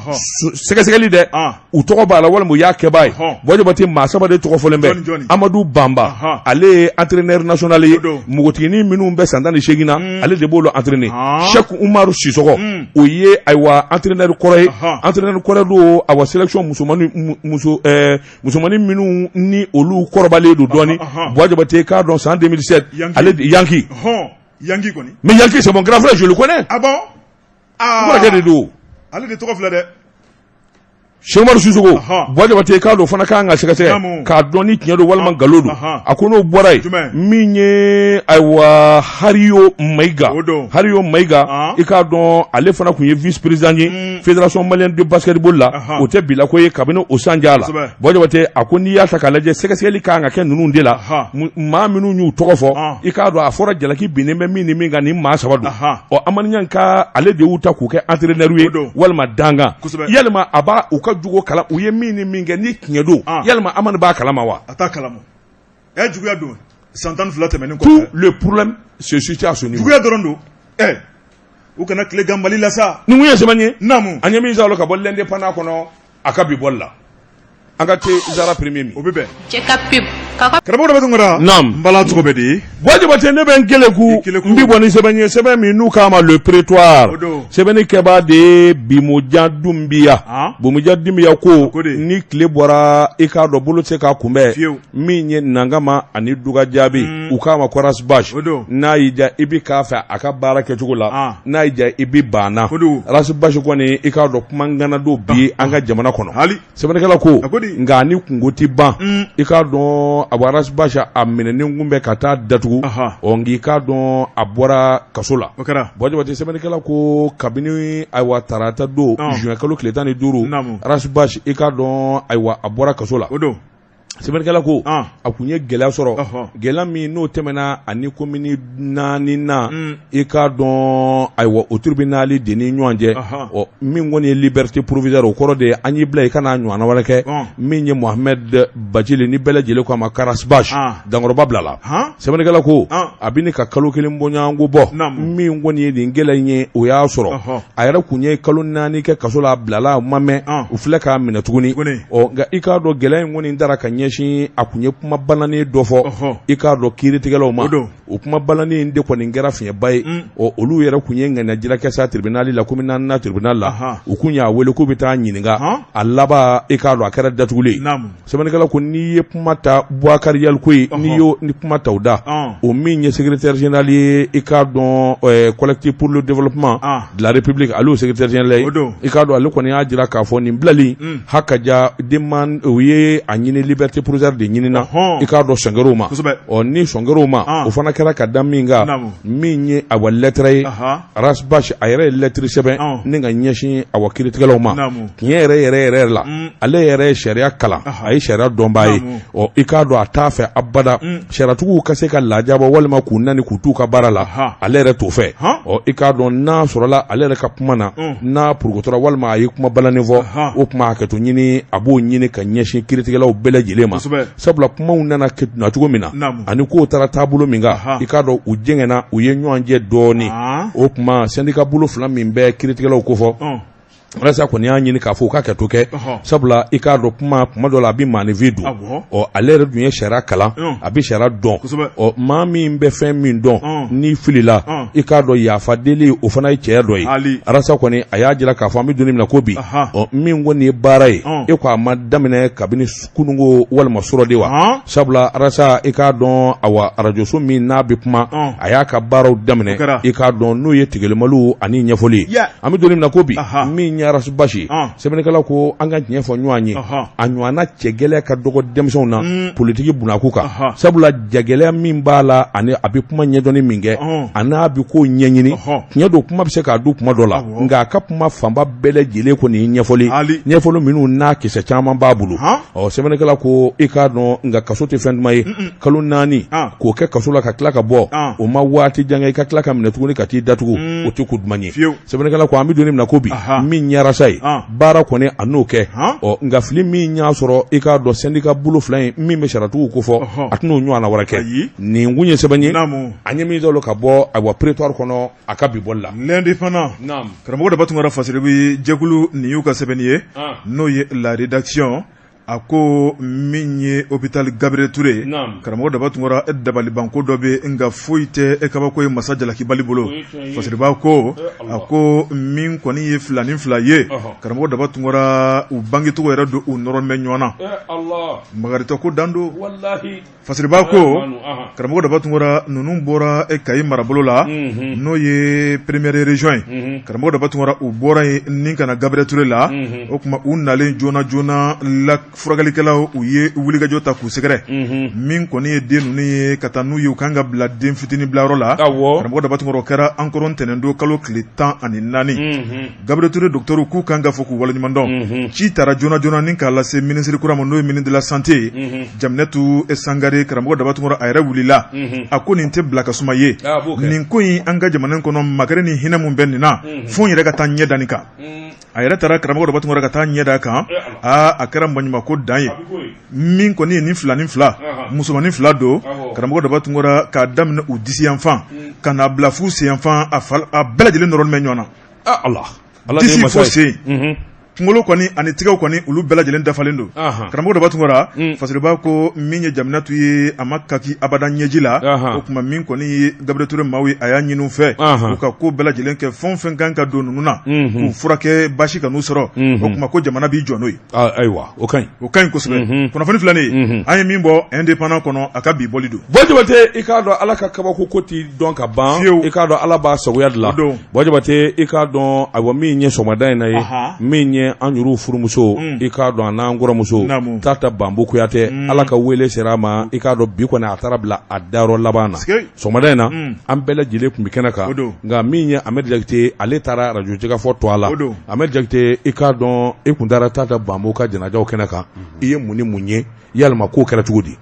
sɛgɛsɛgɛli dɛ, u tɔgɔ b'a la walima u y'a kɛbaa ye. Buwa Jabate, maa saba de tɔgɔ fɔlen bɛ. Amadu Banba, ale ye entraîneur national ye, npogotiginin minnu bɛ san 18 na, ale de b'olu entraîner. Cheikh Umaru Sisɔgɔ, o ye ayiwa entraîneur kɔrɔ ye, entraîneur kɔrɔ don, awa sélection musomannin, muso musomannin minnu ni olu kɔrɔbalen don dɔɔni. Buwa Jabate, k'a dɔn san 2007, ale Yanki. Yanki kɔni. Mais Yanki, c'est mon grand frère, je le connais. Ah bon? Ah, n kɔrɔkɛ de don. Ale de tɔgɔ filɛ dɛ. Cheikh Umaru Sisoko, Buwa Jabate, k'a dɔn fana kan ka sɛgɛsɛgɛ k'a dɔn ni tiɲɛ don walima nkalon don. A ko n'o bɔra yen, min ye ayiwa Hariyo Mayiga, Hariyo Mayiga, i k'a dɔn ale fana tun ye vice président ye Fédération malienne de basketball la, o tɛ bila ko ye kabini o san ja la. Buwa Jabate, a ko n'i y'a ta k'a lajɛ, sɛgɛsɛgɛli kan ka kɛ ninnu de la. Maa minnu y'u tɔgɔ fɔ, i k'a dɔn a fɔra jalaki binnen bɛ min ni min kan, ni maa saba don. Ɔ, Hamani Ɲangi ka ale de y'u ta k'u kɛ entraîneur ye walima dankan, yalima a b'a u ka jogo kala, u ye min ni min kɛ, ni tiɲɛ don, yalima Hamani b'a kalama wa? A t'a kalama. Ɛ, juguya don, san 12 tɛmɛnen kɔfɛ. Tout le problème se situe à ce niveau. Juguya dɔrɔn don. Ɛ, u kana tile gan Mali la sa. Nin kun ye sɛbɛn ye. Naamu. An ye min sɔrɔ ka bɔ L'Indépendant kɔnɔ, a ka bi bɔli la, an ka te Zara premier min. O bɛ bɛn. Cɛ ka pub. Karamɔgɔ Daba Tunkara, Naamu. N bala cogo bɛ di? Buwa Jabate, ne bɛ n keleku. I keleku. N bi bɔ ni sɛbɛn ye, sɛbɛn min n'u k'a ma Le Prétoire. O don. Sɛbɛnni kɛbaa de ye Bimujan Dunbiya. Han? Bimujan Dunbiya ko ko di? Ni tile bɔra, i k'a dɔn bolo tɛ se k'a kunbɛn. Fiyewu. Min ye Nangama ani Duga Jaabi, u k'a ma ko Ras Bath. O don. N'a y'i diya, i bi k'a fɛ a ka baara kɛcogo la. N'a y'i diya, i bi ban na. O don. Ras Bath kɔni, i k'a dɔn, kuma ŋana don bi an ka jamana kɔnɔ. Hali. Sɛbɛnnikɛla ko A ko di? Nka ni kunko tɛ ban, i k'a dɔn, a Ras Bath a minɛnen kun bɛ ka taa datugu. Ɔ, nka i k'a dɔn, a bɔra kaso la. O kɛra. Buwa Jabate, sɛbɛnnikɛla ko kabini ayiwa tarata don, juin kalo tile 15, Ras Bath, i k'a dɔn, ayiwa a bɔra kaso la. O don. Sɛbɛnnikɛla ko a kun ye gɛlɛya sɔrɔ, gɛlɛya min n'o tɛmɛna ani komini naani na, i k'a dɔn, ayiwa o tribunal de ni ɲɔgɔn cɛ. Ɔ, min kɔni ye liberté provisoire, o kɔrɔ de ye an y'i bila i kana ɲɔgɔnna wɛrɛ kɛ. Min ye Mohamed Bacili ni bɛɛ lajɛlen ko a ma ko Ras Bath, dankɔrɔba bilala. Sɛbɛnnikɛla ko a bɛ ka kalo kelen bɔɲɔgɔnko bɔ. Min kɔni ye nin gɛlɛya in ye, o y'a sɔrɔ a yɛrɛ kun ye kalo 4 kɛ kaso la, a bilala a ma mɛn, u filɛ k'a minɛ tuguni. Ɔ, nka i k'a dɔn, gɛlɛya in kɔni dara ka ɲɛsin a kun ye kuma balannen dɔ fɔ, i k'a dɔn, kiiritigɛlaw ma. O kuma balannen in de kɔni kɛra fiɲɛba ye. Ɔ, olu yɛrɛ kun ye ŋaniya jira kɛ sa tribunal la, komini naaninan tribunal la, u kun y'a wele k'u bɛ taa ɲininka. A laban, i k'a dɔn, a kɛra datugulen ye. Sɛbɛnnikɛla ko n'i ye kuma ta Bubakari Yaliko ye, n'i y'o ni kuma ta o da, o min ye secrétaire général ye, i k'a dɔn, Collectif pour le développement de la République, ale y'o secrétaire général ye. I k'a dɔn, ale kɔni y'a jira k'a fɔ nin bilali ha ka ja demande, u ye a ɲini liberté provisoire de ɲinina, i k'a dɔn, sɔnkɛrɛw ma. Ɔ, ni sɔnkɛrɛw ma, o fana kɛra ka da min kan, min ye awa lɛtɛrɛ ye, Ras Bath a yɛrɛ ye lɛtiri sɛbɛn ni ka ɲɛsin awa kiiritigɛlaw ma. Tiɲɛ yɛrɛ yɛrɛ yɛrɛ la, ale yɛrɛ ye sariya kalan, a ye sariya dɔnbaa ye. Ɔ, i k'a dɔn, a t'a fɛ abada sariyatigiw ka se ka lajabɔ walima k'u nani k'u t'u ka baara la, ale yɛrɛ t'o fɛ. Ɔ, i k'a dɔn, n'a sɔrɔla ale yɛrɛ ka kuma na, n'a porokotora walima a ye kuma balannen fɔ, o kuma hakɛto ɲini, a b'o ɲini ka ɲɛsin kiiritigɛlaw bɛɛ lajɛlen ma, sabula kumaw nana na cogo min na ani kow taara taabolo min kan, i k'a dɔn, u jɛngɛnna, u ye ɲɔgɔn jɛ dɔɔnin. O tuma syndicat bolo fila min bɛ kiiritigɛlaw kofɔ, walasa kɔni y'a ɲini k'a fɔ u ka hakɛto kɛ, sabula i k'a dɔn, kuma kuma dɔ la a bɛ maaninfin dun. Ɔ, ale yɛrɛ dun ye sariya kalan, a bɛ sariya dɔn. Ɔ, maa min bɛ fɛn min dɔn, n'i filila, i k'a dɔn, yafa deli, o fana ye cɛya dɔ ye. Arasa kɔni a y'a jira k'a fɔ an bɛ don min na ko bi, ɔ, min kɔni ye baara ye, e ko a ma daminɛ kabini kununko walima surɔ de wa, sabula arasa, i k'a dɔn, awa arajoso min n'a bɛ kuma, a y'a ka baaraw daminɛ, i k'a dɔn, n'o ye tigɛlimaliw ani ɲɛfɔli ye. An bɛ don min na ko bi, min ye Ras Bath ye, sɛbɛnnikɛla ko an ka tiɲɛ fɔ ɲɔgɔn ye, a ɲɔgɔnna cɛ gɛlɛya ka dɔgɔ denmisɛnw na politiki bunakun kan, sabula jagɛlɛya min b'a la ani a bɛ kuma ɲɛdɔnni min kɛ, a n'a bɛ ko ɲɛɲini, tiɲɛ don, kuma bɛ se k'a dun kuma dɔ la, nka a ka kuma fanba bɛɛ lajɛlen kɔni ye ɲɛfɔli, ɲɛfɔli minnu n'a kisɛ caman b'a bolo. Ɔ, sɛbɛnnikɛla ko i k'a dɔn, nka kaso tɛ fɛn duman ye. Kalo 4 k'o kɛ kaso la ka tila ka bɔ, o ma waati jan kɛ, i ka tila ka minɛ tuguni ka t'i datugu, o tɛ ko duman ye. Sɛbɛnnikɛla ko an bɛ don min na ko bi, min ye arasa ye, baara kɔni a n'o kɛ. Ɔ, nka fili min y'a sɔrɔ, i k'a dɔn, syndicat bolo fila in min bɛ sariyatigiw ko fɔ, a tɛn'o ɲɔgɔnna wɛrɛ kɛ. Nin kun ye sɛbɛn ye an ye min sɔrɔ ka bɔ ayiwa Prétoire kɔnɔ a ka bi bɔli la. L'Indépendant, karamɔgɔ Daba Tunkara, fasiribi jɛkulu nin y'u ka sɛbɛnni ye, n'o ye La Rédaction. A ko min ye hôpital Gabriel Touré, karamɔgɔ Daba Tunkara, e dabalibanko dɔ bɛ, nka foyi tɛ e kabako ye masa jalakibali bolo. Fasiriba ko a ko min kɔni ye fila ni fila ye, karamɔgɔ Daba Tunkara, u bangecogo yɛrɛ don, u nɔrɔ bɛ ɲɔgɔn na, magaritɔ ko dan don. Fasiriba ko karamɔgɔ Daba Tunkara, ninnu bɔra e Kayi marabolo la, n'o ye première région ye. Karamɔgɔ Daba Tunkara, u bɔra yen ni ka na Gabriel Touré la. O tuma u nalen joona joona la, furakɛlikɛlaw u ye wulikajɔ ta k'u sɛgɛrɛ. Min kɔni ye den ninnu ye ka taa n'u ye, u kan ka bila den fitinin bilayɔrɔ la. Karamɔgɔ Daba Tunkara, o kɛra an kɔrɔ ntɛnɛndon kalo tile 14. Gabriel Touré docteur k'u kan ka fɔ k'u waleɲumandɔn. Ci taara joona joona ni k'a lase minisiri kura ma, n'o ye ministre de la santé ye, Jaminatu Sangare. Karamɔgɔ Daba Tunkara, a yɛrɛ wulila, a ko nin tɛ bila ka suma ye. Nin ko in, an ka jamana kɔnɔ, makari ni hinɛ min bɛ nin na, fo n yɛrɛ ka taa ɲɛ da nin kan. A yɛrɛ taara, karamɔgɔ Daba Tunkara, ka taa ɲɛ da kan. Aa, a kɛra maɲumanko dan ye. Min kɔni ye nin fila ni fila, musomannin fila don, karamɔgɔ Daba Tunkara, k'a daminɛ u disi yanfan ka n'a bila f'u sen yanfan, a bɛɛ lajɛlen nɔrɔlen bɛ ɲɔgɔn na. Ala disi fo sen. Kunkolo kɔni ani tigɛw kɔni olu bɛɛ lajɛlen dafalen don. Karamɔgɔ Daba Tunkara, Fasiriba ko min ye Jaminatu ye, a ma kaki abada ɲɛji la. O tuma min kɔni ye Gabriel Touré maaw ye, a y'a ɲini u fɛ u ka ko bɛɛ lajɛlen kɛ, fɛn o fɛn kan ka don ninnu na k'u furakɛ, baasi kan'u sɔrɔ. O tuma ko jamana b'i jɔ n'o ye. Ayiwa, o ka ɲi. O ka ɲi kosɛbɛ. Kunnafoni filɛ nin ye, an ye min bɔ Indépendant kɔnɔ, a ka bi bɔli don. Buwa Jabate, i k'a dɔn Ala ka kabako ko tɛ dɔn ka ban. Fiyewu. I k'a dɔn Ala b'a sagoya de la. O don. Buwa Jabate, i k'a dɔn, ayiwa, min ye sɔgɔmada in na ye, min ye an yɛrɛw furumuso, i k'a dɔn a n'an kɔrɔmuso Tata Banbo Kuyatɛ, Ala ka wele sera a ma. I k'a dɔn bi kɔni a taara bila a dayɔrɔ laban na. Sɔgɔmada in na, an bɛɛ lajɛlen tun bɛ kɛnɛ kan, nka min ye Amɛdi Jakite, ale taara arajo Jɛkafɔ tɔgɔ la. Amɛdi Jakite, i k'a dɔn i tun taara Tata Banbo ka janajaw kɛnɛ kan, i ye mun ni mun ye? Yalima k'o kɛra cogo di?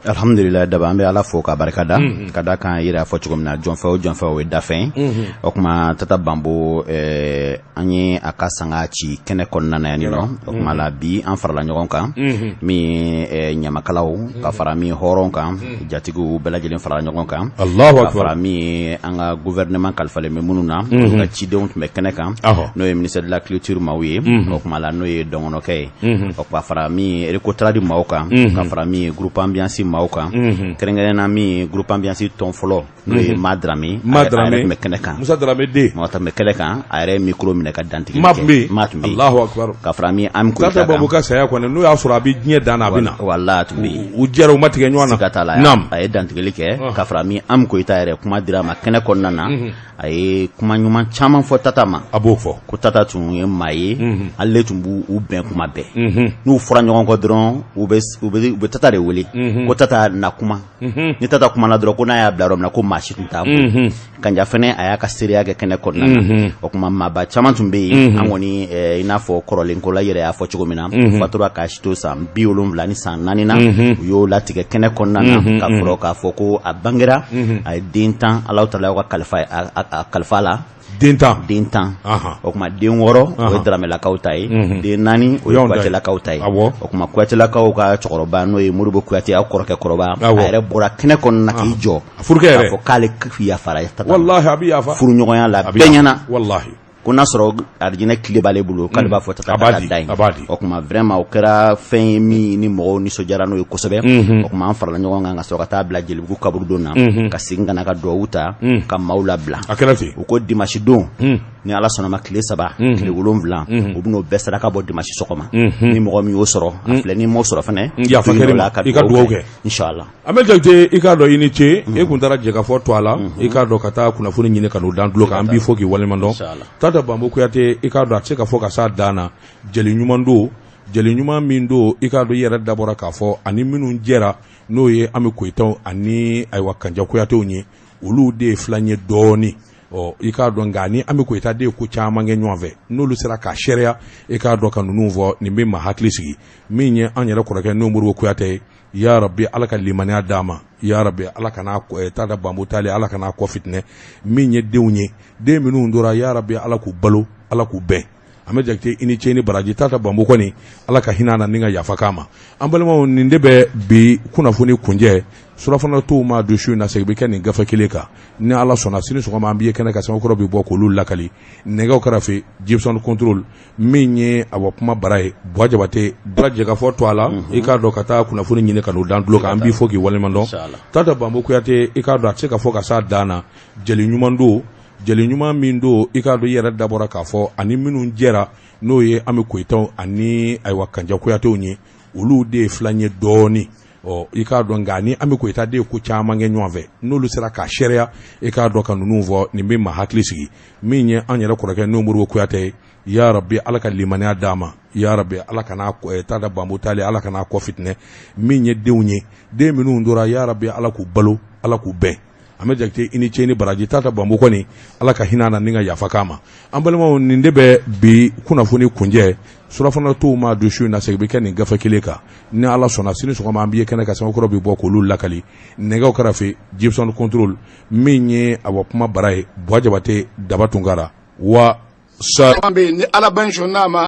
Alhamdulillah, Daba, an bɛ Ala fo k'a barika da, ka da kan i yɛrɛ y'a fɔ cogo min na, jɔnfɛ o jɔnfɛ o ye dafɛn ye. O tuma Tata Banbo, an ye a ka sanga ci kɛnɛ kɔnɔna na yan nɔ. O tuma la bi an farala ɲɔgɔn kan, min ye ɲamakalaw ka fara min hɔrɔn kan, jatigiw bɛɛ lajɛlen farala ɲɔgɔn kan, Allahu ka fara min ye an ka gouvernement kalifalen bɛ minnu na, olu ka cidenw tun bɛ kɛnɛ kan, n'o ye ministère de la culture maaw ye. O tuma la n'o ye dɔngɔnɔkɛ ye, o ka fara min ye Recotrade maaw kan, ka fara min ye groupe ambiance maaw kan, kɛrɛnkɛrɛn na min ye groupe ambiance tɔn fɔlɔ, n'o ye Ma Dramé. Ma a yɛrɛ Dramé. tun bɛ kɛnɛ kan. Musa Dramé den. Mɔgɔ tun bɛ kɛnɛ kan, a yɛrɛ ye micro minɛ ka dantigɛli Ma tun bɛ yen. Ma tun bɛ yen. Allahu akbar. Ka fara min Ami Tata Koyita Banbo kan. ka saya kɔni, n'o y'a sɔrɔ a bɛ diɲɛ dan na, a bɛ na. Wala, a tun bɛ yen. U jɛra, u ma tigɛ ɲɔgɔn na. Siga t'a la. Naam. A ye dantigɛli kɛ, ka fara min Ami Koyita yɛrɛ, kuma dira a ma kɛnɛ kɔnɔna na, a ye kuma ɲuman caman fɔ Tata ma. A b'o fɔ. Ko Tata tun ye maa ye, ale tun b'u u bɛn kuma bɛɛ. N'u fɔra ɲɔgɔn kɔ dɔrɔn, u bɛ Tata de wele ko Tata na kuma. Ni Tata kumana dɔrɔn, ko n'a y'a bila yɔrɔ min na, ko maa si tun t'a bɔ. Kanja fɛnɛ, a y'a ka seereya kɛ kɛnɛ kɔnɔna na. O tuma maaba caman tun bɛ yen. An kɔni, i n'a fɔ kɔrɔlen ko la, i yɛrɛ y'a fɔ cogo min na, fatura k'a si to san 74 san 4 na, u y'o latigɛ kɛnɛ kɔnɔna na, ka fɔlɔ k'a fɔ ko a bangera, a ye den 10, Alahu taala y'o ka kalifa a kalifa la. Den 10. Den 10. O tuma den 6, o ye Daramelakaw ta ye, den 4, o ye Kuyatelakaw ta ye. O tuma Kuyatelakaw ka cɛkɔrɔba, n'o ye Modibo Kuyate, aw kɔrɔkɛ kɔrɔba, a yɛrɛ bɔra kɛnɛ kɔnɔna na k'i jɔ furukɛ yɛrɛ k'a fɔ k'ale yafara. Walahi, a bɛ yafa. Furuɲɔgɔnya la bɛɛ ɲɛna. Walahi. Ko n'a sɔrɔ arijinɛ tile b'ale bolo, k'ale b'a fɔ Tata A b'a ka di, da yen. a b'a di. O tuma vraiment o kɛra fɛn ye min ni mɔgɔw nisɔndiyara n'o ye kosɛbɛ. O tuma an farala ɲɔgɔn kan ka sɔrɔ ka taa bila Jelibugu kaburudon na, ka segin ka na ka duwawu ta, ka maaw labila. A kɛra ten. U ko dimanche don, ni Ala sɔnna ma, tile 3, tile 7, u bɛn'o bɛɛ saraka bɔ dimanche sɔgɔma. Ni mɔgɔ min y'o sɔrɔ, a filɛ, ni m'o sɔrɔ fɛnɛ, Yafa kɛr'i ma, ka i ka duwawu kɛ. Inshallah. Amɛdi Jakite, i k'a dɔn i ni ce. E kun taara Jɛkafɔ to a la, i k'a dɔn ka taa kunnafoni ɲini ka n'o dan tulo kan. An b'i fo k'i waleɲuman dɔn. Tata Banbo Kuyate, i k'a dɔn a tɛ se ka fɔ ka s'a dan na. Jeli ɲuman don, jeli ɲuman min don, i k'a dɔn i yɛrɛ dabɔra k'a fɔ ani minnu jɛra, n'o ye Ami Koyitaw ani ayiwa Kanja Kuyatew ye, olu de ye filan ye dɔɔnin. Ɔ, i k'a dɔn nka ni Ami Koyita de ye ko caman kɛ ɲɔgɔn fɛ, n'olu sera k'a seereya, i k'a dɔn ka ninnu fɔ, nin bɛ maa hakili sigi. Min ye an yɛrɛ kɔrɔkɛ n'o Modibo Kuyate ye, ya Rabbi, Ala ka limaniya d'a ma. Ya Rabbi, Ala kana Tata Banbo tali, Ala kana kɔ fitinɛ. Min ye denw ye, den minnu tora, ya Rabbi, Ala k'u balo, Ala k'u bɛn. Amɛdi Jakite, i ni ce ni baraji. Tata Banbo kɔni, Ala ka hinɛ na ni ka yafa k'a ma. An balimaw, nin de bɛ bi kunnafoni kunjɛ. Surafana tow ma don su in na, segin bɛ kɛ nin gafe kelen kan ni Ala sɔnna. Sini sɔgɔma an b'i ye kɛnɛ kan, sɛbɛnkɔrɔ bɛ bɔ k'olu lakali. Nɛgɛw kɛrɛfɛ Gibson contrôle, min ye awa kuma bara ye, Buwa Jabate bara Jɛkafɔ to a la, i k'a dɔn ka taa kunnafoni ɲini ka n'o dan tulo kan. An b'i fo k'i waleɲuman dɔn. Tata Banbo Kuyate, i k'a dɔn a tɛ se ka fɔ ka s'a dan na. Jeli ɲuman don, jeli ɲuman min don, i k'a dɔn i yɛrɛ dabɔra k'a fɔ ani minnu jɛra, n'o ye Ami Koyitaw ani ayiwa Kanja Kuyatew ye, olu de ye filan ye dɔɔnin. Ɔ, i k'a dɔn nka ni Ami Koyita de ye ko caman kɛ ɲɔgɔn fɛ, n'olu sera k'a seereya, i k'a dɔn ka ninnu fɔ, nin bɛ maa hakili sigi. Min ye an yɛrɛ kɔrɔkɛ n'o Modibo Kuyate ye, ya Rabbi, Ala ka limaniya d'a ma. Ya Rabbi, Ala kana Tata Banbo tali, Ala kana kɔ fitinɛ. Min ye denw ye, den minnu tora, ya Rabbi, Ala k'u balo, Ala k'u bɛn. Amɛdi Jakite, i ni ce ni baraji. Tata Banbo kɔni, Ala ka hinɛ na ni ka yafa k'a ma. An balimaw, nin de bɛ bi kunnafoni kunjɛ. Surafana tow ma don su in na, segin bɛ kɛ nin gafe kelen kan ni Ala sɔnna. Sini sɔgɔma an b'i ye kɛnɛ kan, sɛbɛnkɔrɔ bɛ bɔ k'olu lakali. Nɛgɛw kɛrɛfɛ Gibson contrôle, min ye awa kuma bara ye, Buwa Jabate, Daba Tunkara wa sa ni Ala bɛ sɔn n'a ma.